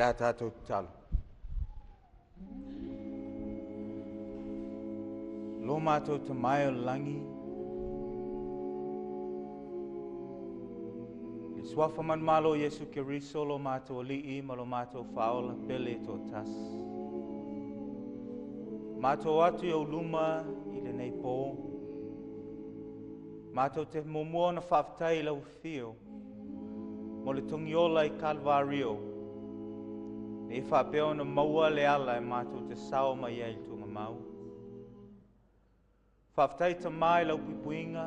Le a tātou tatalo. Lo mātou te mai o langi, Le suafa manumalo o Iesu Keriso lo mātou ali'i ma lo mātou faaola pele e toatasi. Mātou atu i ou luma i lenei pō. Mātou te muamua ona faafetai i lau afio mo le togiola i Kalvario. Nei faapea ona maua le ala e mātou te sao mai ai i le tuugamau. Faafetai Tamā i lau puipuiga,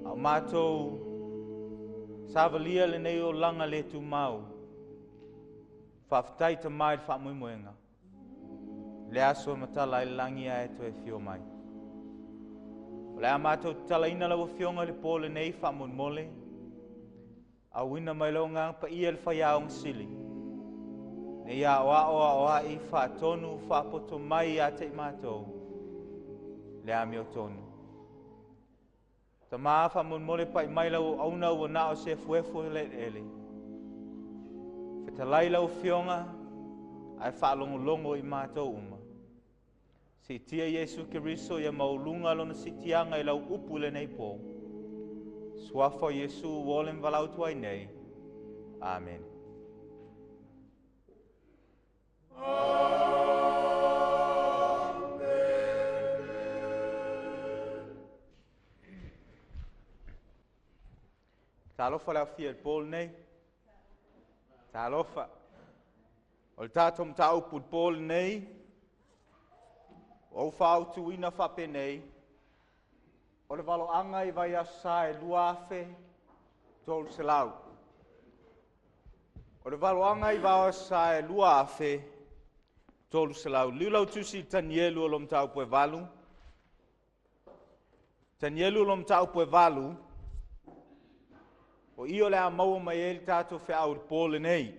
a o mātou savalia lenei olaga le tumau. Faafetai Tamā i le faamoemoega, le aso e matala ai le lagi ae toe afio mai. O le a mātou tatalaina lau Afioga i le pō lenei faamolemole, auina mai lau Agaga Paia i le faiaoga sili, nei aoao aoai faatonu faapoto mai ia te i mātou, le amiotonu. Tamā faamolemole pai mai lau auauna ua na o se efuefu o le eleele. Fetalai lau Afioga, ae faalogologo i mātou uma. Siitia Iesu Keriso ia maualuga lona siitiaga i lau upu i lenei pō. Suafa o Iesu ua ole ma valaau atu ai nei. Amene. Talofa le aofia i le pō lenei. Talofa. O le tatou mataupu i le pō lenei, ua ou fāutuina faapenei, o le valoaga i vaiaso sa e 2,300. O le valoaga i vaiaso sa e 2,300. Liliu lau tusi i Tanielu o lo mataupu e 8. Tanielu o lo mataupu e 8, o i o le a maua mai ai le tatou feau i le pō lenei.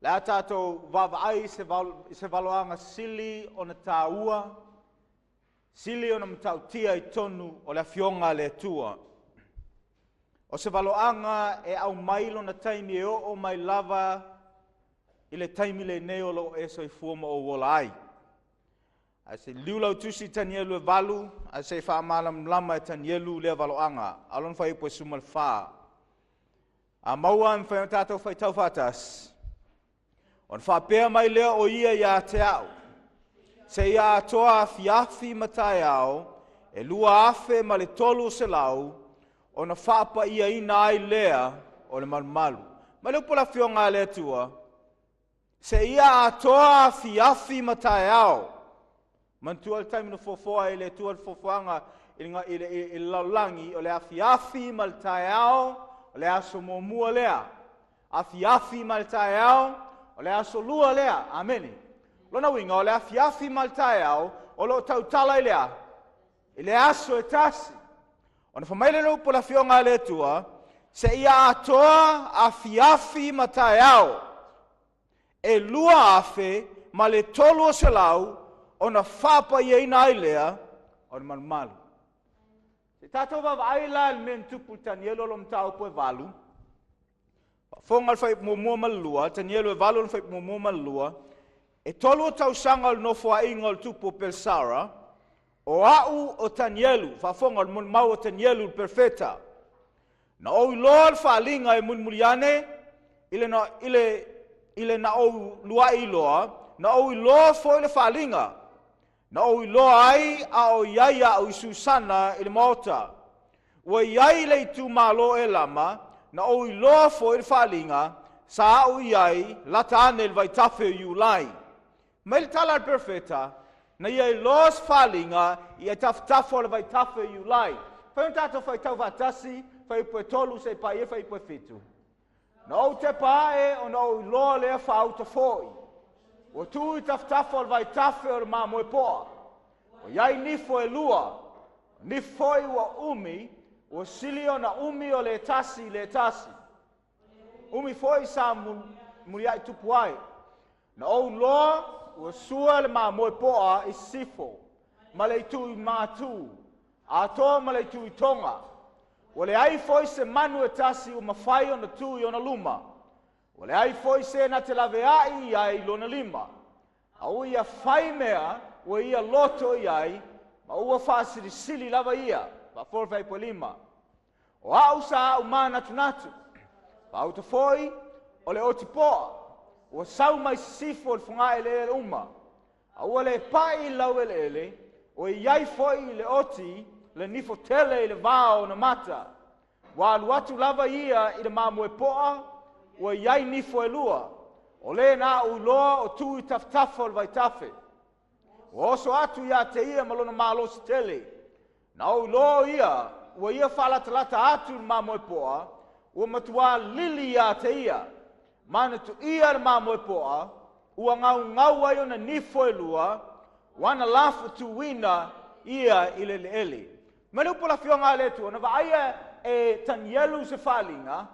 Le a tatou vaavaai i se valoaga sili ona tāua, sili ona matautia i totonu o le afioga a le Atua. O se valoaga e aumai lona taimi e oo mai lava i le taimi lenei o lo o e soifua ma ou ola ai. Ae se i liliu lau tusi i Tanielu e 8, ae se i faamalamalama e Tanielu lea valoaga. A o lona fuaiupu e 14. A maua e mafai ona tatou faitau faatasi, ona faapea mai lea o ia ia te au, seia atoa afiafi ma taeao e 2,300 ona faapaiaina ai lea o le malumalu. Mai le upu a le Afioga a le Atua, seia atoa afiafi ma taeao. Manatua le taimi na foafoa ai e le Atua le foafoaga i le lalolagi, o le afiafi ma le taeao, o le aso muamua lea. Afiafi ma le taeao, o le aso lua lea. Amene. Lona uiga, o le afiafi ma le taeao, o lo o tautala i le a? I le aso e tasi. Ona fai mai lea o le upu a le Afioga a le Atua, seia atoa afiafi ma taeao, e 2,300 ona faapaiaina ai lea o le malumalu. Se tatou vaavaai la i le mea na tupu i Tanielu o lo mataupu e 8. Faafofoga le fuaiupu muamua ma le lua, Tanielu e 8 le fuaiupu muamua ma le lua. E 3 o tausaga o le nofoaiga o le tupu o Pelsara, o au o Tanielu, faafofoga o le molimau o Tanielu le perofeta. Na ou iloa le faaaliga e mulimuli ane i le na ou lua'i iloa, na ou iloa foi le faaaliga. Na ou iloa ai a o i ai au i Susana i le maota. Ua i ai le itumalo Elama, na ou iloa foi le faaaliga, sa au i ai lata ane i le vaitafe o Iulai. Mai le tala a le perofeta, na ia iloa se faaaliga i tafatafa o le vaitafe o Iulai. Fai ona tatou faitau faatasi, fuaiupu e 3 seia paia fuaiupu e 7. Na ou tepa ae ona ou iloa lea faauta foi. Ua tu i tafatafa o le vaitafe o le mamoepoa. Ua i ai nifo e lua, nifo foi ua umi, ua sili ona umi o le tasi i le tasi. Umi foi sa muliai tupu ai. Na ou loa ua sua le mamoepoa i sisifo, ma le itu i matu, atoa ma le itu i toga. Ua leai fo'i se manu e tasi ua mafai ona tu i ona luma. Ua leai fo'i se na te lavea'i ai i lona lima. A ua ia fai mea ua ia loto i ai, ma ua fa'asilisili lava ia. Fa'afofoga le fuaiupu 5. O a'u sa a'u manatunatu, fa'auta fo'i o le otipo'a, ua sau mai sisifo o le fogaeleele uma. A ua le pa'i i laueleele, ua i ai fo'i le oti le nifo tele i le vā o ona mata. Ua alu atu lava ia i le mamoe po'a, ua i ai nifo e lua. O lē na a'u iloa o tu i tafatafa o le vaitafe. Ua oso atu iā te ia ma lona malosi tele. Na ou iloa ia, ua ia fa'alatalata atu i le mamoe po'a, ua matuā lili iā te ia. Manatu'ia le mamoe po'a, ua gaugau ai ona nifo e lua, ua ana lafutuina ia i le eleele. Mai le upu a le Afioga a le Atua, na va'aia e Tanielu se fa'aliga.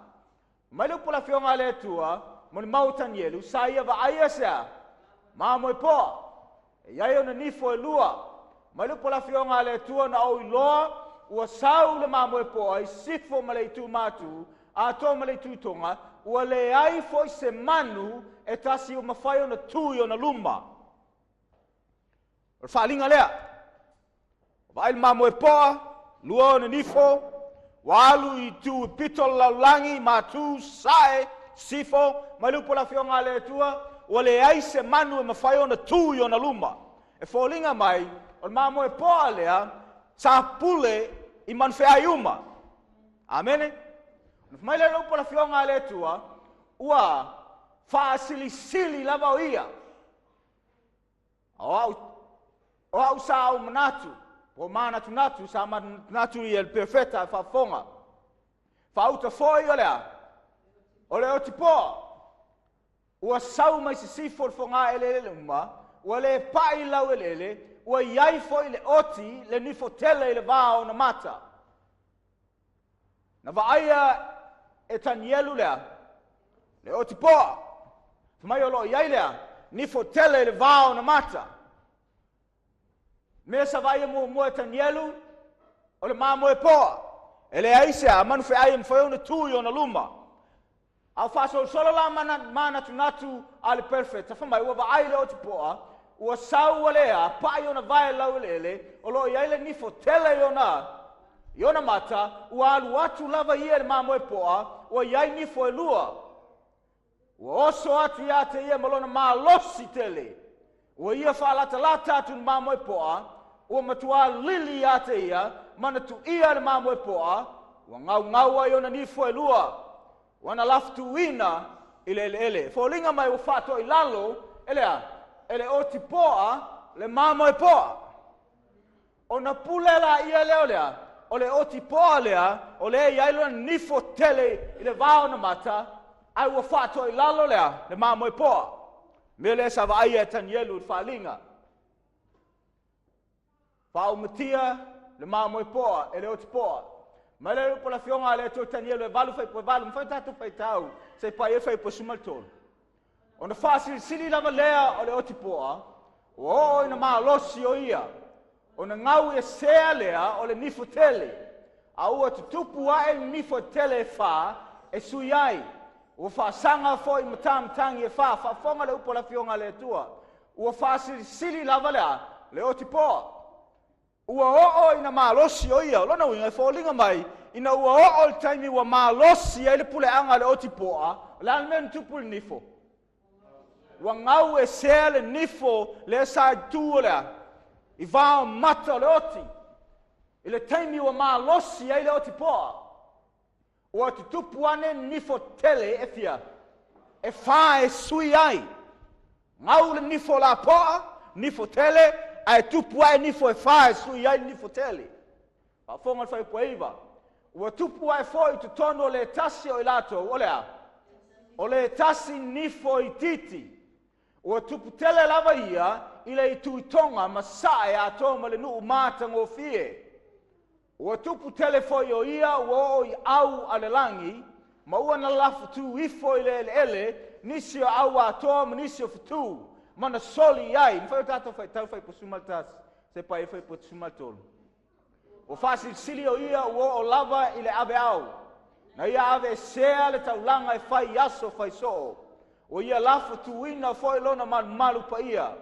Mai le upu a le Afioga a le Atua, mo le mau o Tanielu, sa ia va'aia se a? Mamoe po'a. E i ai ona nifo e lua. Mai le upu a le Afioga a le Atua, na ou iloa ua sau le mamoe po'a i sifo ma le itu matu, atoa ma le itu i toga, ua leai fo'i se manu e tasi ua mafai ona tu i ona luma. O le fa'aliga lea. Vaai le mamoe po'a, lua ona nifo, ua alu i tu i pito o le lalolagi, matu, sa'e, sifo. Mai le upu a le Afioga a le Atua, ua leai se manu e mafai ona tu i ona luma. E foliga mai, o le mamoe po'a lea, sa pule i manufeai uma. Amene. Mai le upu a le Afioga a le Atua, ua fa'asilisili lava o ia. O a'u sa ou manatu, po manatunatu, sa manatunatu ia le perofeta e faafofoga. Faauta foi o le a? O le otipoa. Ua sau mai sisifo le foga eleele uma, ua le pa'i lau eleele, ua i ai fo'i le oti le nifo tele i le vā o ona mata. Na va'aia e Tanielu lea, le otipoa. Mai o lo'o i ai lea, nifo tele i le vā o ona mata. Mea sa va'aia muamua e Tanielu, o le mamoe poa. E leai se a manu fe'ai e mafai ona tu i ona luma. A o fa'asolosolo la manatunatu a le perofeta, fa mai ua va'ai le otipo'a, ua sau ua lea, pa'i ona vae laueleele, o lo'o i ai le nifo tele i ona mata, ua alu atu lava ia i le mamoe po'a, ua i ai nifo e lua. Ua oso atu iā te ia ma lona malosi tele. Ua ia fa'alatalata atu i le mamoe po'a, ua matuā lili iā te ia, manatu'ia le mamoe po'a, ua gaugau ai ona nifo e lua, ua na lafutuina i le eleele. Foliga mai ua fa'ato'ilalo e le a? E le otipo'a le mamoe po'a. Ona pule la ia lea o lea, o le otipoa lea, o lea i ai lona nifo tele i le vā ona mata, ae ua fa'ato'ilalo lea, le mamoe poa. Mea lea sa va'aia e Tanielu i le fa'aliga. Fa'aumatia le mamoe poa e le otipoa. Mai le upu a le Afioga a le Atua Tanielu e 8 fuaiupu 8, mafai tatou faitau, se i pa'i ai fuaiupu 13. Ona fa'asilisili lava lea o le otipoa, ua o'o ina malosi o ia. Ona gau e sea lea o le nifo tele. A ua tutupu a'e le nifo tele e fā e sui ai. Ua fa'asaga fo'i matamatagi e fā. Fa'afofoga le upu a le Afioga a le Atua. Ua fa'asilisili lava lea, le otipoa. Ua o'o ina malosi o ia. O lona uiga e foliga mai, ina ua o'o le taimi ua malosi ai le puleaga a le otipoa, o le a le mea na tupu i le nifo? Ua gau e sea le nifo lea sa i tu o lea, i vā o mata o le oti. I le taimi ua malosi ai le otipoa. Ua tutupu ane nifo tele e fia? E fā e sui ai. Gau le nifo lapoa, nifo tele, ae tupu ae nifo e fā e sui ai le nifo tele. Faafofoga le fuaiupu 9. Ua tupu ae foi i totonu o le tasi o i latou, o le a? O le tasi nifo itiiti. Ua tupu tele lava ia i le ituitoga ma sa'e atoa ma le nu'u matagofie. Ua tupu tele foi o ia ua o'o i au a le lagi, ma ua na lafutu ifo i le eleele nisi o au atoa ma nisi o fetu, ma na soli i ai. Mafai o tatou faitau fuaiupu 11, se pa'i ai fuaiupu 13. Ua faasilisili o ia ua oo lava i le aveao. Na ia aveesea le taulaga e fai i aso faisoo. Ua ia lafotuina foi lona malumalu paia.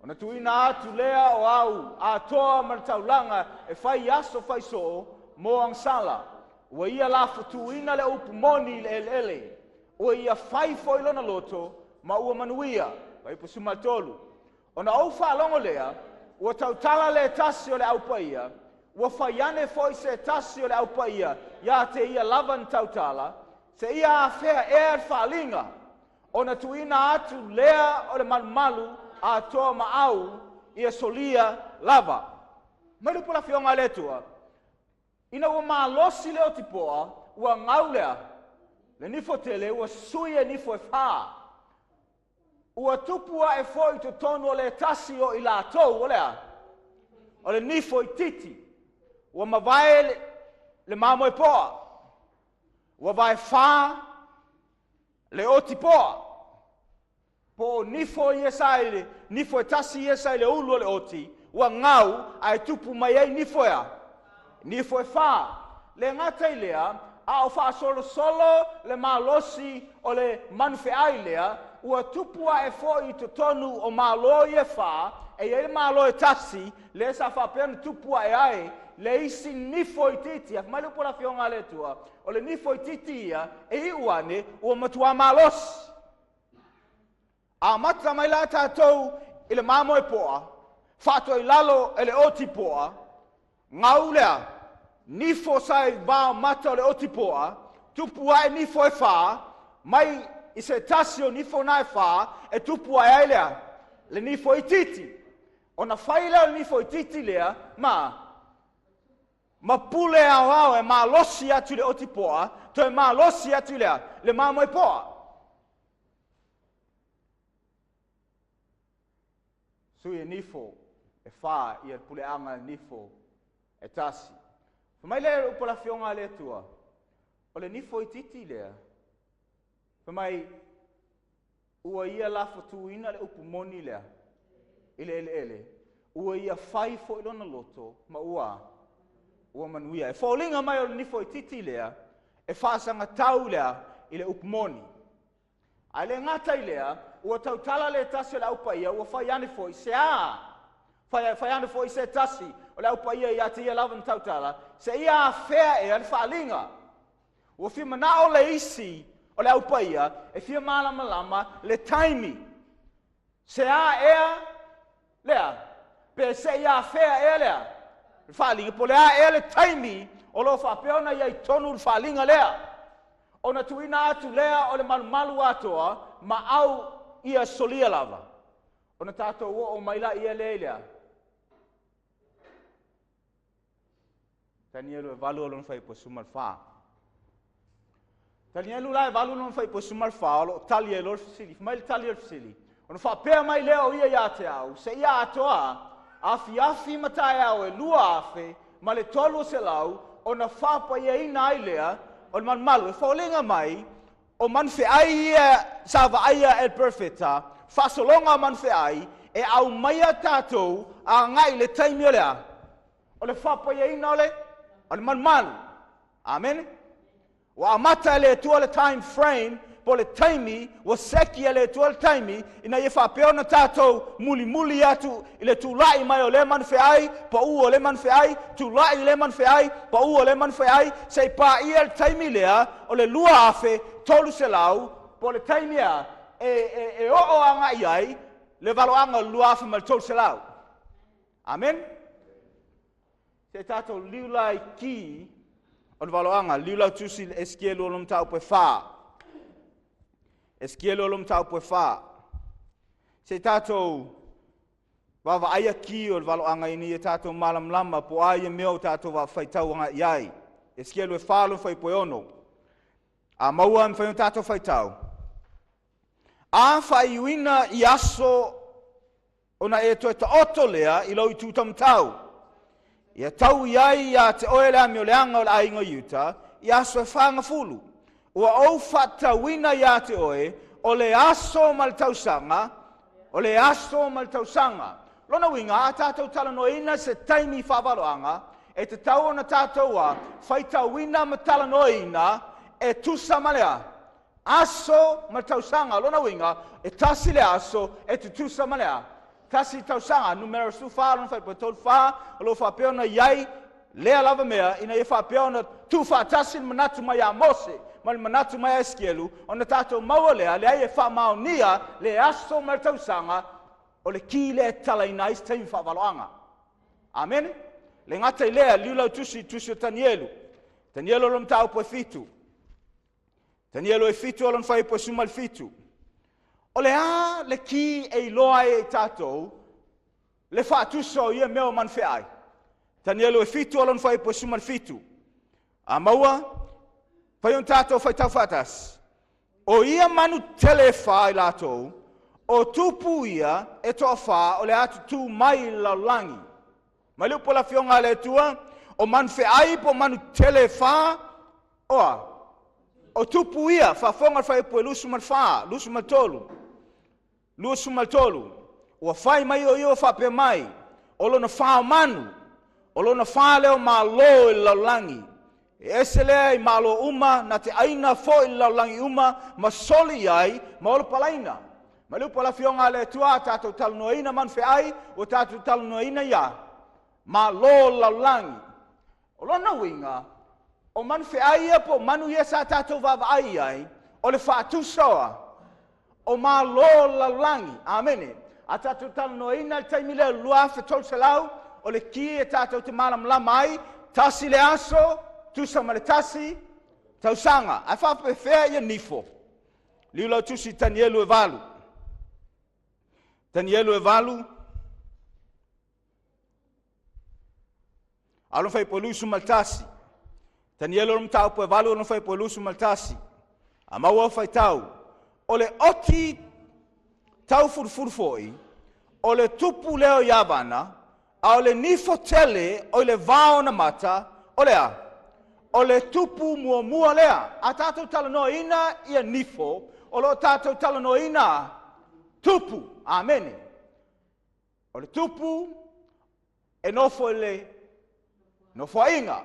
Ona tuuina atu lea o au atoa ma le taulaga e fai i aso faisoo mo agasala. Ua ia lafotuina le upu moni i le eleele. Ua ia fai foi lona loto ma ua manuia. Fuaiupu 13. Ona ou faalogo lea, ua tautala le tasi o le aupaia, ua fai ane foi se tasi o le aupaia ia te ia lava na tautala, seia afea ea le faaaliga, ona tuuina atu lea o le malumalu atoa ma au ia solia lava. Mai le upu a le Afioga a le Atua, ina ua malosi le otipoa, ua gau lea, le nifo tele ua sui e nifo e 4. Ua tupu ae foi i totonu o le tasi o i latou, o lea, o le nifo itiiti. Ua mavae le mamoe poa, ua vae 4 le otipoa. Po o nifo ia sa i le, nifo e tasi ia sa i le ulu o le oti, ua gau ae tupu mai ai nifo ea, nifo e 4. Le gata i lea, a o faasolosolo le malosi o le manufeai lea, ua tupu ae foi i totonu o malo ia 4, e i ai le malo e tasi, lea sa faapea ona tupu ae ai le isi nifo itiiti. Afai mai le upu a le Afioga a le Atua, o le nifo itiiti ia, e iu ane, ua matua malosi. Amata mai la tatou i le mamoe poa, faatoa i lalo e le oti poa, gau lea, nifo sai vao mata o le oti poa, tupu ae nifo e 4, mai i se tasi o nifo na e 4, e tupu ae ai lea, le nifo itiiti. Ona fai lea o le nifo itiiti lea, ma pule ao ao e malosi atu le oti poa, toe malosi atu lea, le mamoe poa. Sui e nifo e 4 ia le puleaga e nifo e tasi. Fai mai lea upu a le Afioga a le Atua, o le nifo itiiti lea, fai mai ua ia lafotuina le upu moni lea i le eleele, ua ia fai foi lona loto ma ua manuia. E foliga mai o le nifo itiiti lea, e faasagatau lea i le upu moni. Ae le gata i lea, ua tautala le tasi o le aupaia, ua fai ane foi se a. Fai ane foi se tasi o le aupaia ia te ia lava na tautala, se ia afea ea le faaaliga. Ua fia manao le isi o le aupaia, e fia malamalama le taimi. Se a ea lea, pe se ia afea ea lea, le faaaliga, po le a ea le taimi o lo faapea ona ia i tonu le faaaliga lea. Ona tuuina atu lea o le malumalu atoa, ma au ia solia lava. Ona tatou oo mai la ia lea i lea. Tanielu e 8 o lona fuaiupu 14. Tanielu la e 8 lona fuaiupu 14, o loo tali ai loa le fesili. Fai mai le tali o le fesili. Ona faapea mai lea o ia ia te au, se ia atoa, afiafi ma taeao e 2,300 ma le 300, ona faapaiaina ai lea o le malumalu. E foliga mai, o manufeai ia sa vaaia e le profeta, faasologa o manufeai, e aumaia tatou agai le taimi o lea, o le faapaiaina o le malumalu. Amen. Ua amata e le Atua le time frame, po le taimi, ua seki e le Atua le taimi, ina ia faapea ona tatou mulimuli atu i le tulai mai o le manufeai, pau o le manufeai, tulai i le manufeai, pau o le manufeai, se i paia le taimi lea, o le 2,300, po le taimi a, e oo agai ai, le valoaga o le 2,300. Amen. Se tatou liu lai ki o le valoaga, liu lau tusi le Esekielu o lo mataupu e 4. Esekielu o lo mataupu e 4. Se tatou vaavaaia ki o le valoaga ina ia tatou malamalama po a ia mea o tatou vaafaitau agai i ai. Esekielu e 4 lo fuaiupu e 6. A maua e mafai ona tatou faitau. A faaiuina i aso ona e toe taoto lea i lou itu taumatau. Ia tau i ai ia te oe le amioleaga o le aiga o Iuta i aso e 40. Ua ou faatatauina ia te oe o le aso ma le tausaga, o le aso ma le tausaga. Lona uiga, a tatou talanoaina se taimi faavaloaga, e E tatau ona tatou a faitauina ma talanoaina e tusa ma le a aso ma tausaga. Lona uiga, e tasi le aso e tutusa ma le a tasi tausaga. Numera 14 lona fuaiupu 34, o lo o faapea ona i ai lea lava mea, ina ia faapea ona tuufaatasi le manatu mai ia Mose ma le manatu mai ia Esikielu, ona tatou maua lea, leai e faamaonia le aso ma le tausaga, o le ki lea e tatalaina ai se taimi faavaloaga. Amene? Le gata i lea, liu lau tusi, tusi o Tanielu. Tanielu o lona mataupu e 7. Tanielu e 7 o lona fuaiupu e 17. O le a le ki e iloa ai e tatou le faatusa o ia mea o manufeai? Tanielu e 7 o lona fuaiupu e 17. A maua, fai ona tatou faitau faatasi. O ia manu tele e fa i latou, o tupu ia e toafa o le atutu mai i le lalolagi. Mai le upu a le Afioga a le Atua, o manufeai po o manu tele e fa, oa, o tupu ia, faafofoga le fuaiupu e 24, 23, 23, ua fai mai o ia ua faapea mai, o lona fa o manu, o lona fa lea o malo i le lalolagi. E ese lea i malo uma, na te aina foi i le lalolagi uma, ma soli ai, ma olopalaina. Mai le upu a le Afioga a le Atua, a tatou talanoaina manufeai, ua tatou talanoaina ia malo o le lalolagi. O lona uiga, o manufeai ia po o manu ia sa tatou vaavaai ai, o le faatusa o malo o le lalolagi. Amene. A tatou talanoaina le taimi lea 2300, o le ki e tatou te malamalama ai, tasi le aso, tusa ma le tasi, tausaga. Ae faapefea ia nifo. Liu lau tusi Tanielu e 8. Tanielu e 8. Alo fai po 21. Tanielu o le mataupu e 8, alo fai po 21. A maua faitau. O le oti tau furufuru foi, o le tupu leo i Avana, a o le nifo tele o le vao na mata, o le a? O le tupu muamua lea. A tatou talanoaina ia nifo, o lo tatou talanoaina tupu. Amene. O le tupu e nofo i le nofoaiga.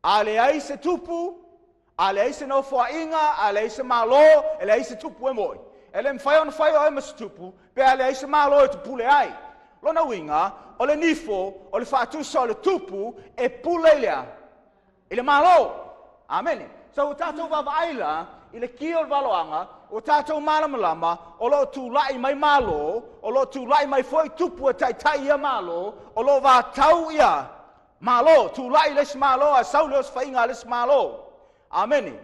A leai se tupu, a leai se nofoaiga, a leai se malo, e leai se tupu e moi. E le mafai ona fai o e ma se tupu, pe a leai se malo e tupule ai. Lona uiga, o le nifo, o le faatusa o le tupu, e pule i lea, i le malo. Amene. So, o tatou vaavaai la, i le ki o le valoaga, o tatou malamalama, o lo o tula'i mai malo, o lo o tula'i mai foi tupu e taitai ia malo, o lo o vatau ia malo, tula'i le isi malo, a sau le osofaiga a le isi malo. Amene.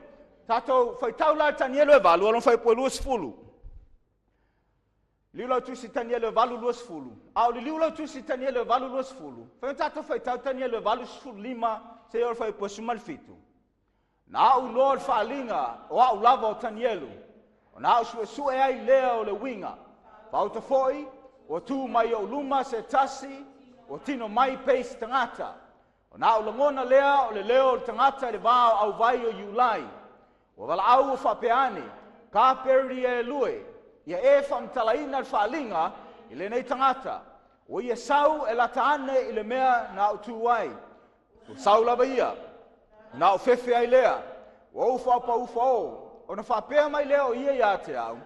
Tatou faitau la Tanielu e 8, alona fuaiupu e 20. Liu lau tusi Tanielu e 8, 20. A o le liu lau tusi Tanielu e 8, 20. Fai o tatou faitau Tanielu e 8, 15, se o le fuaiupu e 17. Na au loa le faaaliga o au lava o Tanielu, o na au suesue ai lea o le uiga. Fauta foi, ua tu mai o luma se tasi, ua tino mai pei se tagata. O na au lagona lea o le leo o le tagata i le vā o auvai o Iulai. Ua valaau ua faapea ane, ka peria e lue, ia e faamatalaina le faaaliga i lenei tagata. Ua ia sau e lata ane i le mea na au tu ai. Ua sau lava ia, na au fefe ai lea, ua ufa pa ufa o, ona faapea mai lea o ia ia te au,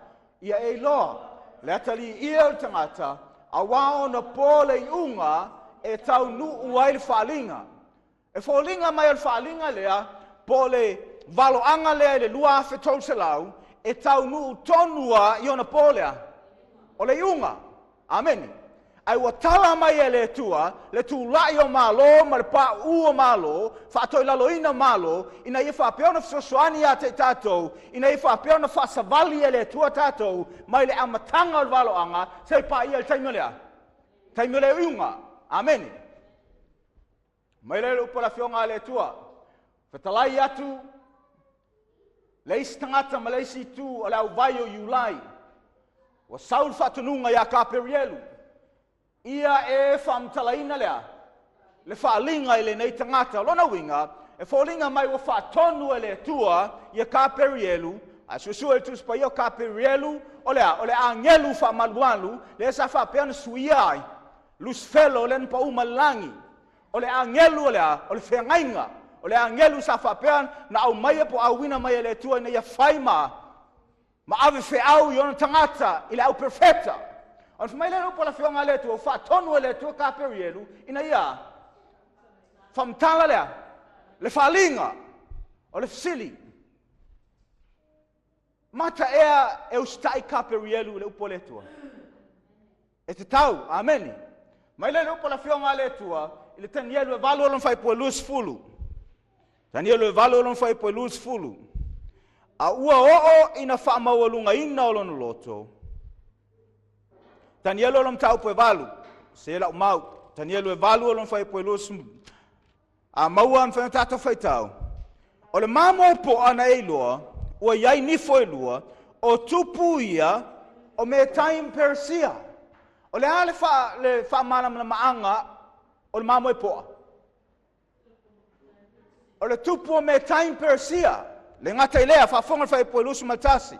ia e iloa, le atali ia o le tagata, a wā ona po le iuga e taunuu ai le faaaliga. E foliga mai o le faaaliga lea, po le valoaga lea i le 2300, e taunuu tonua i ona po lea, o le iuga. Amene. Ai ua tala mai e le Atua, le tula'i o malo ma le pa'u o malo, faatoilaloina malo, ina ia faapea ona fesoasoani ia te i tatou, ina ia faapea ona faasavali e le Atua tatou, mai le amataga o le valoaga, se paia i le taimi o lea. Taimi o le iuga. Amene. Mai le upu a le Afioga a le Atua. Fetalai atu, le isi tagata ma le isi itu o le auvai o Iulai. Ua sau le faatonuga ia Kaperielu. Ia e faamatalaina lea, le faaaliga i lenei tagata. Lona uiga, e foliga mai ua faatonu e le Atua ia Kaperielu, a suesue le Tusi Paia o Kaperielu, o le a, o le agelu faamalualu, lea sa faapea ona suia ai, Lusifelo lea na pau mai le lagi. O le agelu o le a, o le feagaiga. O le agelu sa faapea na aumaia po auina mai e le Atua ina ia fai ma ave feau i ona tagata i le au perofeta. Ona fai mai lea o le upu a le Afioga a le Atua, ua faatonu e le Atua Kaperielu ina ia faamatala lea, le faaaliga o le fesili. Mata ea e usitai Kaperielu i le upu a le Atua? E tatau, amene. Mai lea le upu a le Afioga a le Atua i le Tanielu e 8 lona fuaiupu e 20. Tanielu e 8 lona fuaiupu e 20. A ua oo ina faamaualugaina o lona loto. Tanielu o lona mataupu e 8, se lau mau. Tanielu e 8 o lona fuaiupu e 20. A maua mafai ona tatou faitau. O le mamoe poa na e iloa, ua i ai nifo e lua, o tupu ia o Metai ma Peresia. O le a le faamalamalamaga o le mamoe poa? O le tupu o Metai ma Peresia. Le gata i lea, faafofoga le fuaiupu e 21.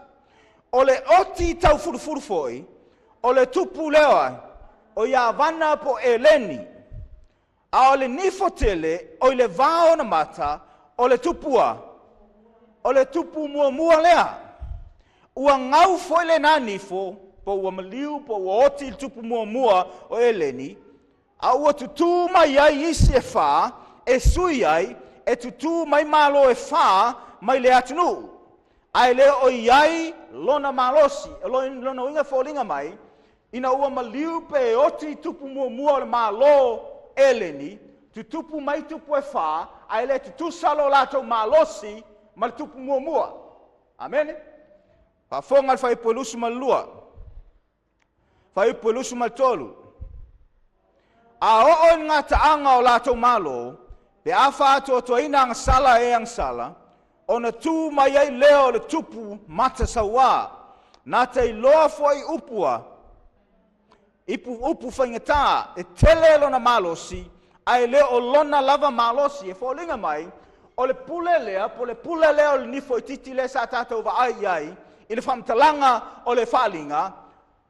O le oti taufulufulu foi, o le tupu lea o Iavana po Eleni. A o le nifo tele, o i le vao ona mata, o le tupua, o le tupu muamua lea. Ua gau foi lena nifo, po ua maliu, po ua oti le tupu muamua o Eleni, a ua tutū mai ai isi e 4, e sui ai, e tutū mai malo e 4 mai le atunuu. Ae le o i ai lona malosi, lona uiga foliga mai, ina ua maliu pe oti tupu muamua o le malo Eleni, tutupu mai tupu e 4, ae le tutusa lo latou malosi ma le tupu muamua. Amene. Faafofoga le fuaiupu e 22, fuaiupu e 23. A oo i le gataaga o latou malo, pe a faatoatoaina agasala e agasala, ona tu mai ai lea o le tupu mata sauā. Na te iloa foi upua, upu faigata, e tele lona malosi, ae le o lona lava malosi. E foliga mai, o le pule lea, po le pule lea o le nifo itiiti lea sa tatou vaai i ai, i le faamatalaga o le faaaliga,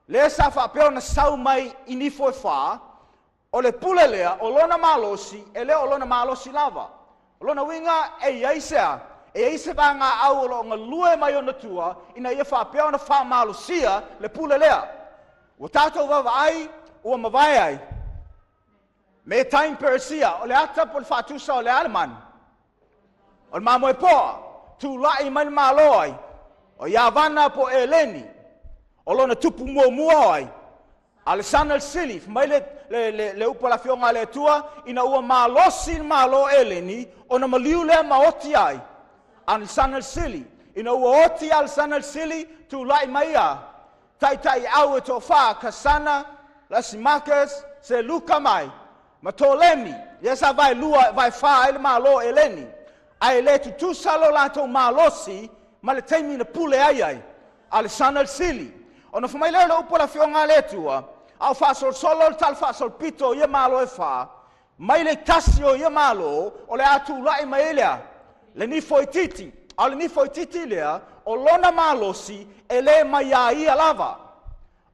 lea sa faapea ona sau mai i nifo e 4, o le pule lea, o lona malosi, e le o lona malosi lava. O lona uiga e i ai se a? E i ai se vagaau o loo galue mai ona tua, ina ia faapea ona faamalosia le pule lea. Ua tatou vaavaai, ua mavae ai, Metai ma Peresia, o le ata po le faatusa o le a le manu? O le mamoe poa, tulai mai le malo ai, o Iavana po Eleni, o lona tupu muamua ai, Alesana le sili, mai le upu a le Afioga a le Atua, ina ua malosi le malo Eleni, ona maliu lea ma oti ai, Alesana le sili. Ina ua oti Alesana le sili, tulai mai ia, taitai au e tofa, Kasana, Lasimakas, Seluka mai, ma Tolemi, ia sa vai lua, vai 4 ai le malo Eleni. Ae le tutusa lo latou malosi, ma le taimi na pule ai ai, Alesana le sili. Ona fai mai lea o le upu a le Afioga a le Atua, a o faasolosolo le tala faasolopito o ia malo e 4, mai le tasi o ia malo, o le a tulai mai ai lea, le nifo itiiti. A o le nifo itiiti lea, o lona malosi e le mai a ia lava.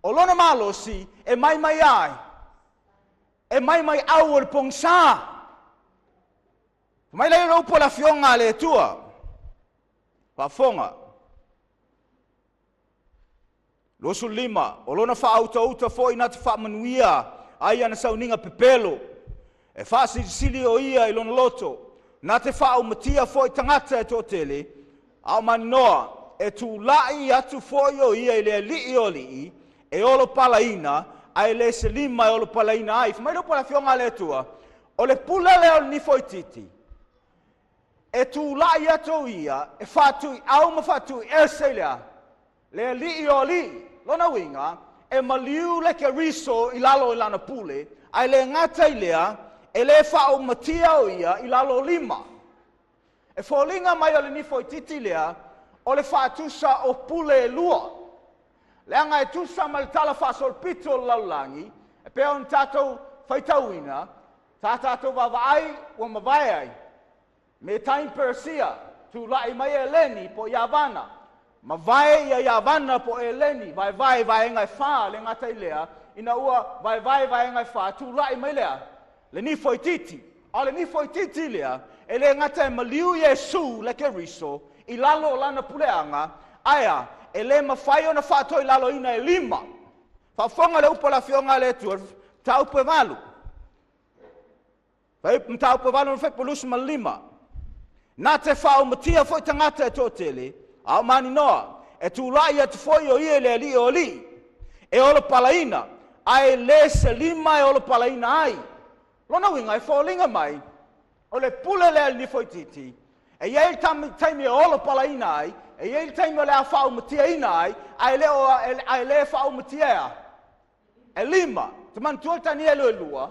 O lona malosi e mai mai ai, e mai mai au o le pogisa. Mai lea o le upu a le Afioga a le Atua. Faafofoga. 25, o lona faautauta foi na te faamanuia ai ana sauniga pepelo, e faasilisili o ia i lona loto, na te faaumatia foi tagata e toatele, a o maninoa, e tulai atu foi o ia i le alii o alii, e olopalaina, ae le se lima e olopalaina ai. Fai mai le upu a le Afioga a le Atua, o le pule lea o le nifo itiiti, e tulai atu ia, e faatuiau ma faatuiese i lea, le alii o alii. Lona uiga, e maliu le Keriso i lalo i lana pule, ae le gata i lea, e le faaumatia o ia i lalo o lima. E foliga mai o le nifo itiiti lea, o le faatusa o pule e lua. Leaga e tusa ma le tala faasolopito o le lalolagi, e pei ona tatou faitauina, sa tatou vaavaai ua mavae ai, Metai ma Peresia, tulai mai Eleni po Iavana, mavae ia Iavana po Eleni, vaevae vaega e 4, le gata i lea, ina ua vaevae vaega e 4, tulai mai lea, le nifo itiiti. A o le nifo itiiti lea, e lē gata e maliu Iesu le Keriso i lalo o lana puleaga, ae a, e lē mafai ona faatoilaloina e lima. Faafofoga le upu a le Afioga a le Atua, mataupu e 8. Mataupu e 8 ma fuaiupu 25. Na te faaumatia foi tagata e toatele, a o maninoa, e tulai atu foi o ia i le alii o alii, e olopalaina, ae le se lima e olopalaina ai. Lona uiga e foliga mai, o le pule lea a le nifo itiiti, e i ai le taimi e olopalaina ai, e i ai le taimi o le a faaumatiaina ai, ae le faaumatia e a? E lima. Te manatua le Tanielu e lua,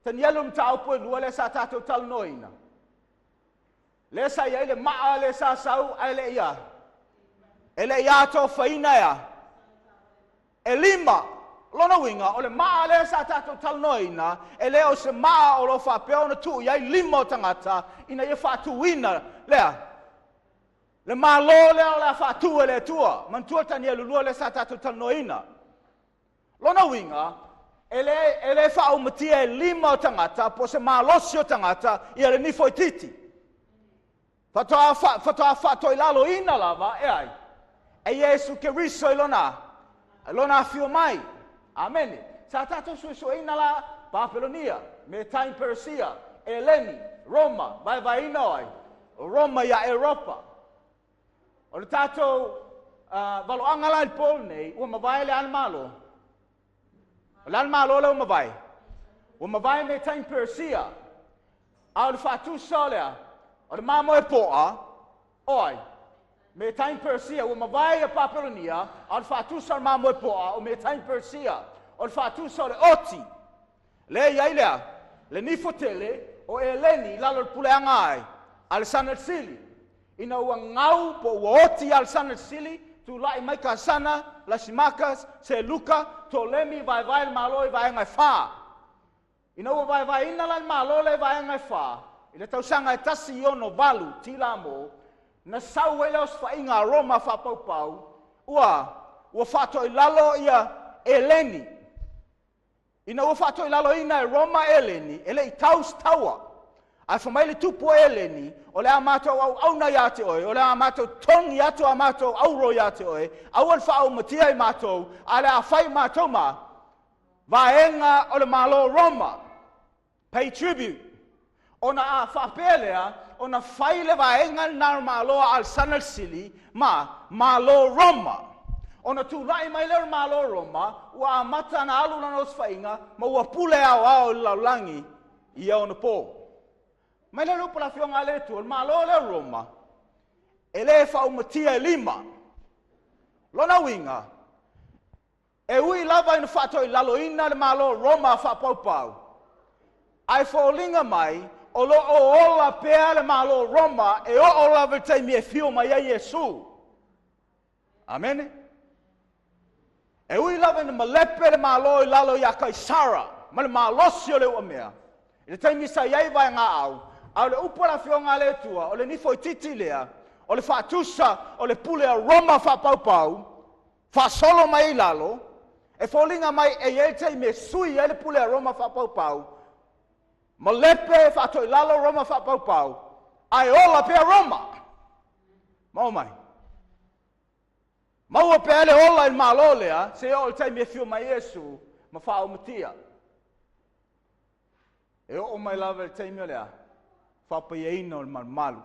Tanielu mataupu e lua lea sa tatou talanoaina. Lea sa i ai le maa lea sa sau ae le i a. E le i atofaina e a? E lima. Lona uiga, o le maa lea sa tatou talanoaina, e le o se maa o lo o faapea ona tuu i ai lima o tagata ina ia faatuina lea. Le malo lea o le a faatu e le Atua. Manatua Tanielu 2 lea sa tatou talanoaina. Lona uiga, e le faaumatia e lima o tagata, po o se malosi o tagata, ia le nifo itiiti. Faatoa faatoilaloina lava, e ai, e Iesu Keriso i lona afio mai. Amene. Sa tatou suesueina la Papelonia, Metai Peresia, Eleni, Roma, vaevaeina o ai? O Roma ia Europa. O le tatou valoaga la i le po lenei, ua mavae le a le malo? O le a le malo lea ua mavae? Ua mavae Metai Peresia. A o le faatusa o lea, o le mamoe poa, o ai? Metai Peresia, ua mavae ia Papelonia, a o le faatusa o le mamoe poa, o Metai Peresia. O le faatusa o le oti, lea i ai lea, le nifo tele, o Eleni, lalo le puleaga ai, Alesana Sili. Ina ua ngau po ua oti Alesana Sili, tulai mai ka sana, Lasimakas, Seluka, Tolemi, vaevae le malo i vaega e whā. Ina ua vaevaeina la le malo le vaega e whā, i le tausaga e 168 tila mo, na sau ai lea o se faiga a Roma faapaupau, ua faatoilalo ia Eleni. Ina ua faatoilaloina e Roma Eleni, e le i tau se taua. Ae fai mai le tupu o Eleni, o le a matou auauna ia te oe, o le a matou togi atu a matou auro ia te oe, aua le faaumatia i matou, a le a fai matou ma vaega o le malo Roma. Pay tribute. Ona a faapea lea, ona fai le vaega lena o le malo a Alesana Sili ma malo Roma. Ona tulai mai lea o le malo Roma, ua amata na alu lana osofaiga, ma ua pule aoao i le lalolagi ia ona po. Mai le lupa la fionga a le Atua, le malo lea o Roma, e le faaumatia e lima. Lona uiga, e ui lava ina faatoilaloina le malo Roma faapaupau, ae foliga mai, o lo o ola pea le malo Roma e oo lava i le taimi e fio mai ai Iesu. Amene. E ui lava ina malepe le malo i lalo ia Kaisara, ma le malosi o le uamea. I le taimi sa i ai vaega au, a o le upu a le afioga a le Atua, o le nifo itiiti lea, o le faatusa o le pule a Roma faapaupau, faasolo mai i lalo, e foliga mai e i ai le taimi e sui ai le pule a Roma faapaupau, malepe faatoilalo Roma faapaupau, ae ola pea Roma. Maua mai. Maua pea le ola i le malo lea, se oo le taimi e fio mai Iesu ma faaumatia. E oo mai lava le taimi o lea, faapaiaina o le malumalu.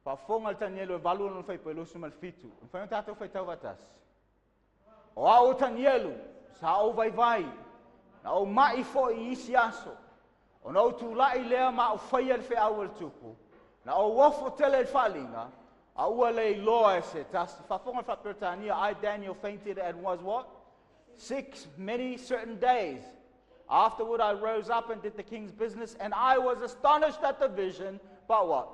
Faafofoga le Tanielu e 8 ona fai 27. Mafai ona tatou faitau faatasi. O au o Tanielu, sa ou vaivai, na ou mai foi i isi aso. Ona ou tulai lea ma au faia le feau o le tupu. Na ou ofo tele i le faaliga, a ua le iloa e se tasi. Faafofoga le faaperetania, I, Daniel, fainted and was what? Sick many certain days. Afterward I rose up and did the king's business, and I was astonished at the vision, but what?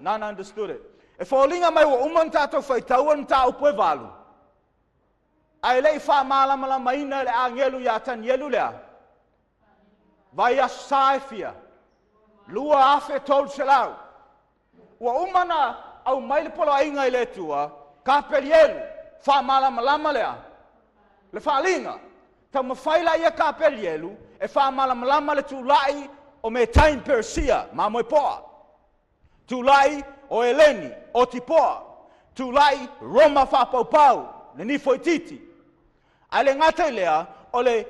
None understood it. E foliga mai ua uma na tātou faitaua na tāupu e 8. Ae lei whaamalamalamaina le angelu ia Tanielu lea. Vai aso sa e fia. 2300. Ua uma na au mai le poloaiga i le Atua, Kapelielu, whaamalamalama lea. Le faaliga. Taumafai laia Kapelielu e faamalamalama le tulai o Metai ma Peresia, mamoepoa. Tulai o Eleni, o Tipoa. Tulai Roma faapaupau, le nifo itiiti. Ae le gata i lea, o le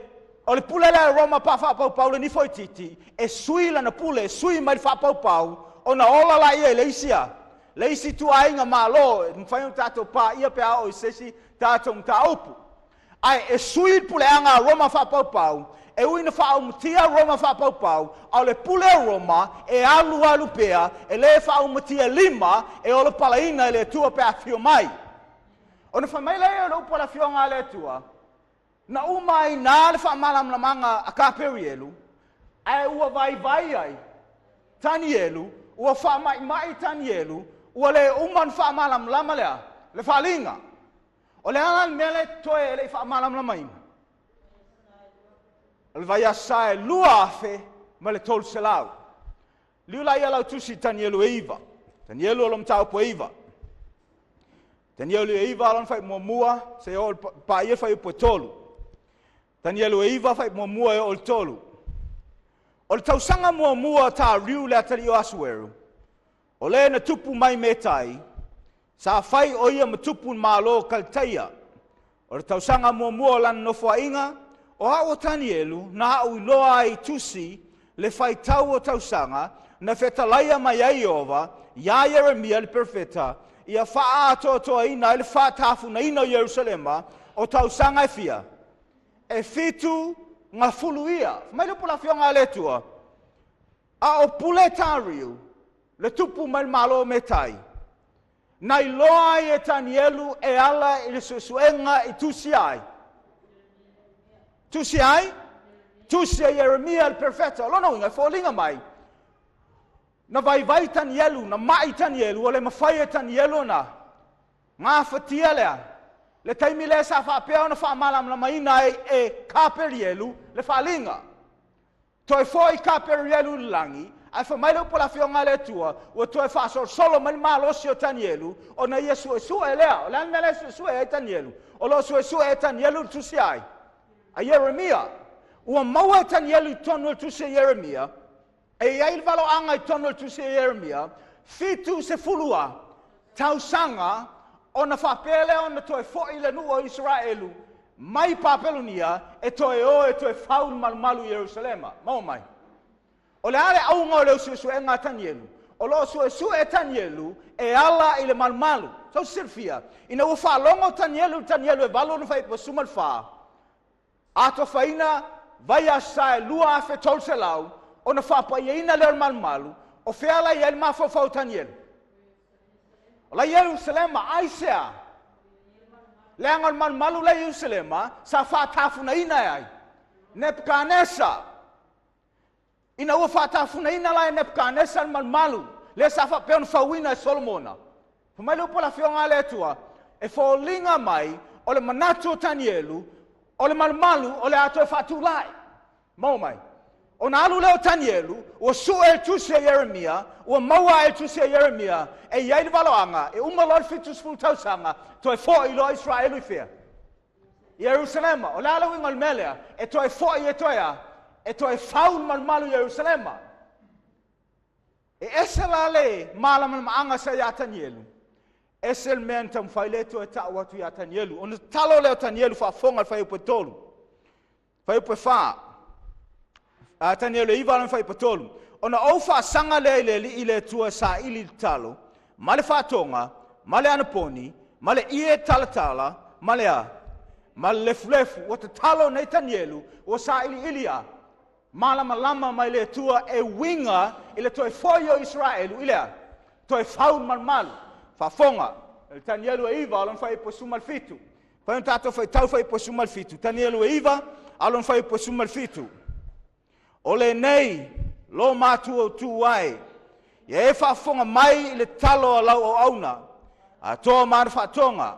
pule lea a Roma pa faapaupau le nifo itiiti, e sui lana pule, e sui mai le faapaupau, ona ola laia i le isi a, le isi ituaiga malo, e mafai ona tatou paia pe a oo i se isi tatou mataupu. Ae e sui le puleaga a Roma faapaupau, e ui ina faaumatia Roma faapaupau, a o le pule o Roma e alu alu pea, e lē faaumatia lima e olopalaina e le Atua pe afifio mai. Ona fai mai lea o le upu a le Afioga a le Atua, na uma ai i le faamalamalamaga a Kaperielu, ae ua vaivai ai Tanielu, ua faamaimai Tanielu, ua le uma ona faamalamalama lea, le faaliga. O le ala le mea le totoe e le i faamalamalamaina. O le vaiaso e 2300. Liu la ia lau tusi i Tanielu e 9. Tanielu o lo mataupu e 9. Tanielu e 9 alona fai muamua, se o pa ia fai upu e 3. Tanielu e 9 fai muamua e o le 3. O le tausaga muamua ta riu le atali o Asueru, o le na tupu mai Metai, sa fai o ia matupu malo Kaltaia. O le tausaga muamua o lana nofoaiga, o au o Tanielu, na au iloa ai tusi le faitau o tausaga, na fetalaia mai ai Iova, ia Ieremia le profeta, ia faaatoatoaina ai le faatafunaina o Ierusalema, o tausaga e fia, e 7 gafulu ia. Mai le upu la afioga a le Atua, a o pule tariu, le tupu mai le malo Metai, na iloa ai e Tanielu e ala i le suesuega i tusi ai. Tusi ai? Tusi a Ieremia le profeta. O lona uiga, e foliga mai, na vaivai Tanielu, na mai Tanielu, o le mafai e Tanielu na gafatia lea. Le taimi lea sa faapea ona faamalamalamaina ai e Kaperielu le faaliga. Toe foi Kaperielu i le lagi, ae fai mai le upu a le Afioga a le Atua, ua toe faasolosolo mai le malosi o Tanielu, ona ia suesue lea. O le a le mea lea e suesue ai Tanielu? O lo o suesue e Tanielu le tusi ai a Ieremia. Ua maua e Tanielu i totonu o le tusi a Ieremia, e i ai le valoaga i totonu o le tusi a Ieremia, 70 tausaga ona faapea lea ona toe foi le nuu o Israelu mai Papelonia e toe o e toe fau le malumalu i Ierusalema. Maua mai. O le a le auga o le usuesuega a Tanielu? O lo o suesue e Tanielu e ala i le malumalu. Sau silafia, ina ua faalogo Tanielu, Tanielu e 8 ona fai suma le 4, atofaina vai asa e 2300 ona faapaiaina lea o le malumalu, o fea la i ai le mafaufau o Tanielu? O la Ierusalema, aisea? Leaga o le malumalu la Ierusalema, sa faatafunaina e ai Nebukanesa. Ina ua faatafunaina la e Nebukanesa le malumalu, lea sa faapea ona fauina e Solomona. Fai mai le upu a le Afioga a le Atua, e foliga mai o le manatu o Tanielu, o le malumalu o le a toe faatulai. Maua mai. Ona alu lea o Tanielu, ua sue le tusi a Ieremia, ua maua ai le tusi a Ieremia, e i ai le valoaga, e uma loa le 70 tausaga, toe foi loa Israelu i fea? Ierusalema. O le a le uiga o le mea lea? E toe foi e toe a? E toe fau le malumalu i Ierusalema. E ese la le malamalamaaga sa ia Tanielu, ese le mea na taumafai le toe ta'u atu ia Tanielu. Ona tatalo lea o Tanielu faafofoga le fuaiupu e 3. Fuaiupu e 4. Tanielu e 9 lona fuaiupu e 3. Ona ou faasaga lea i le Alii le Atua e saili i le tatalo, ma le faatoga, ma le anaponi, ma le ie talatala, ma le a? Ma le lefulefu. Ua tatalo nei Tanielu, ua sailiili a malamalama mai le Atua e uiga i le toe foi o Israelu i lea toe fau le malumalu. Faafofoga, le Tanielu e 9 lona fuaiupu 17. Fai ona tatou faitau fuaiupu 17. Tanielu e 9 lona fuaiupu 17. O lenei lo matua tu ai, ia e faafofoga mai i le talo a lau auauna, atoa ma ana faatoga,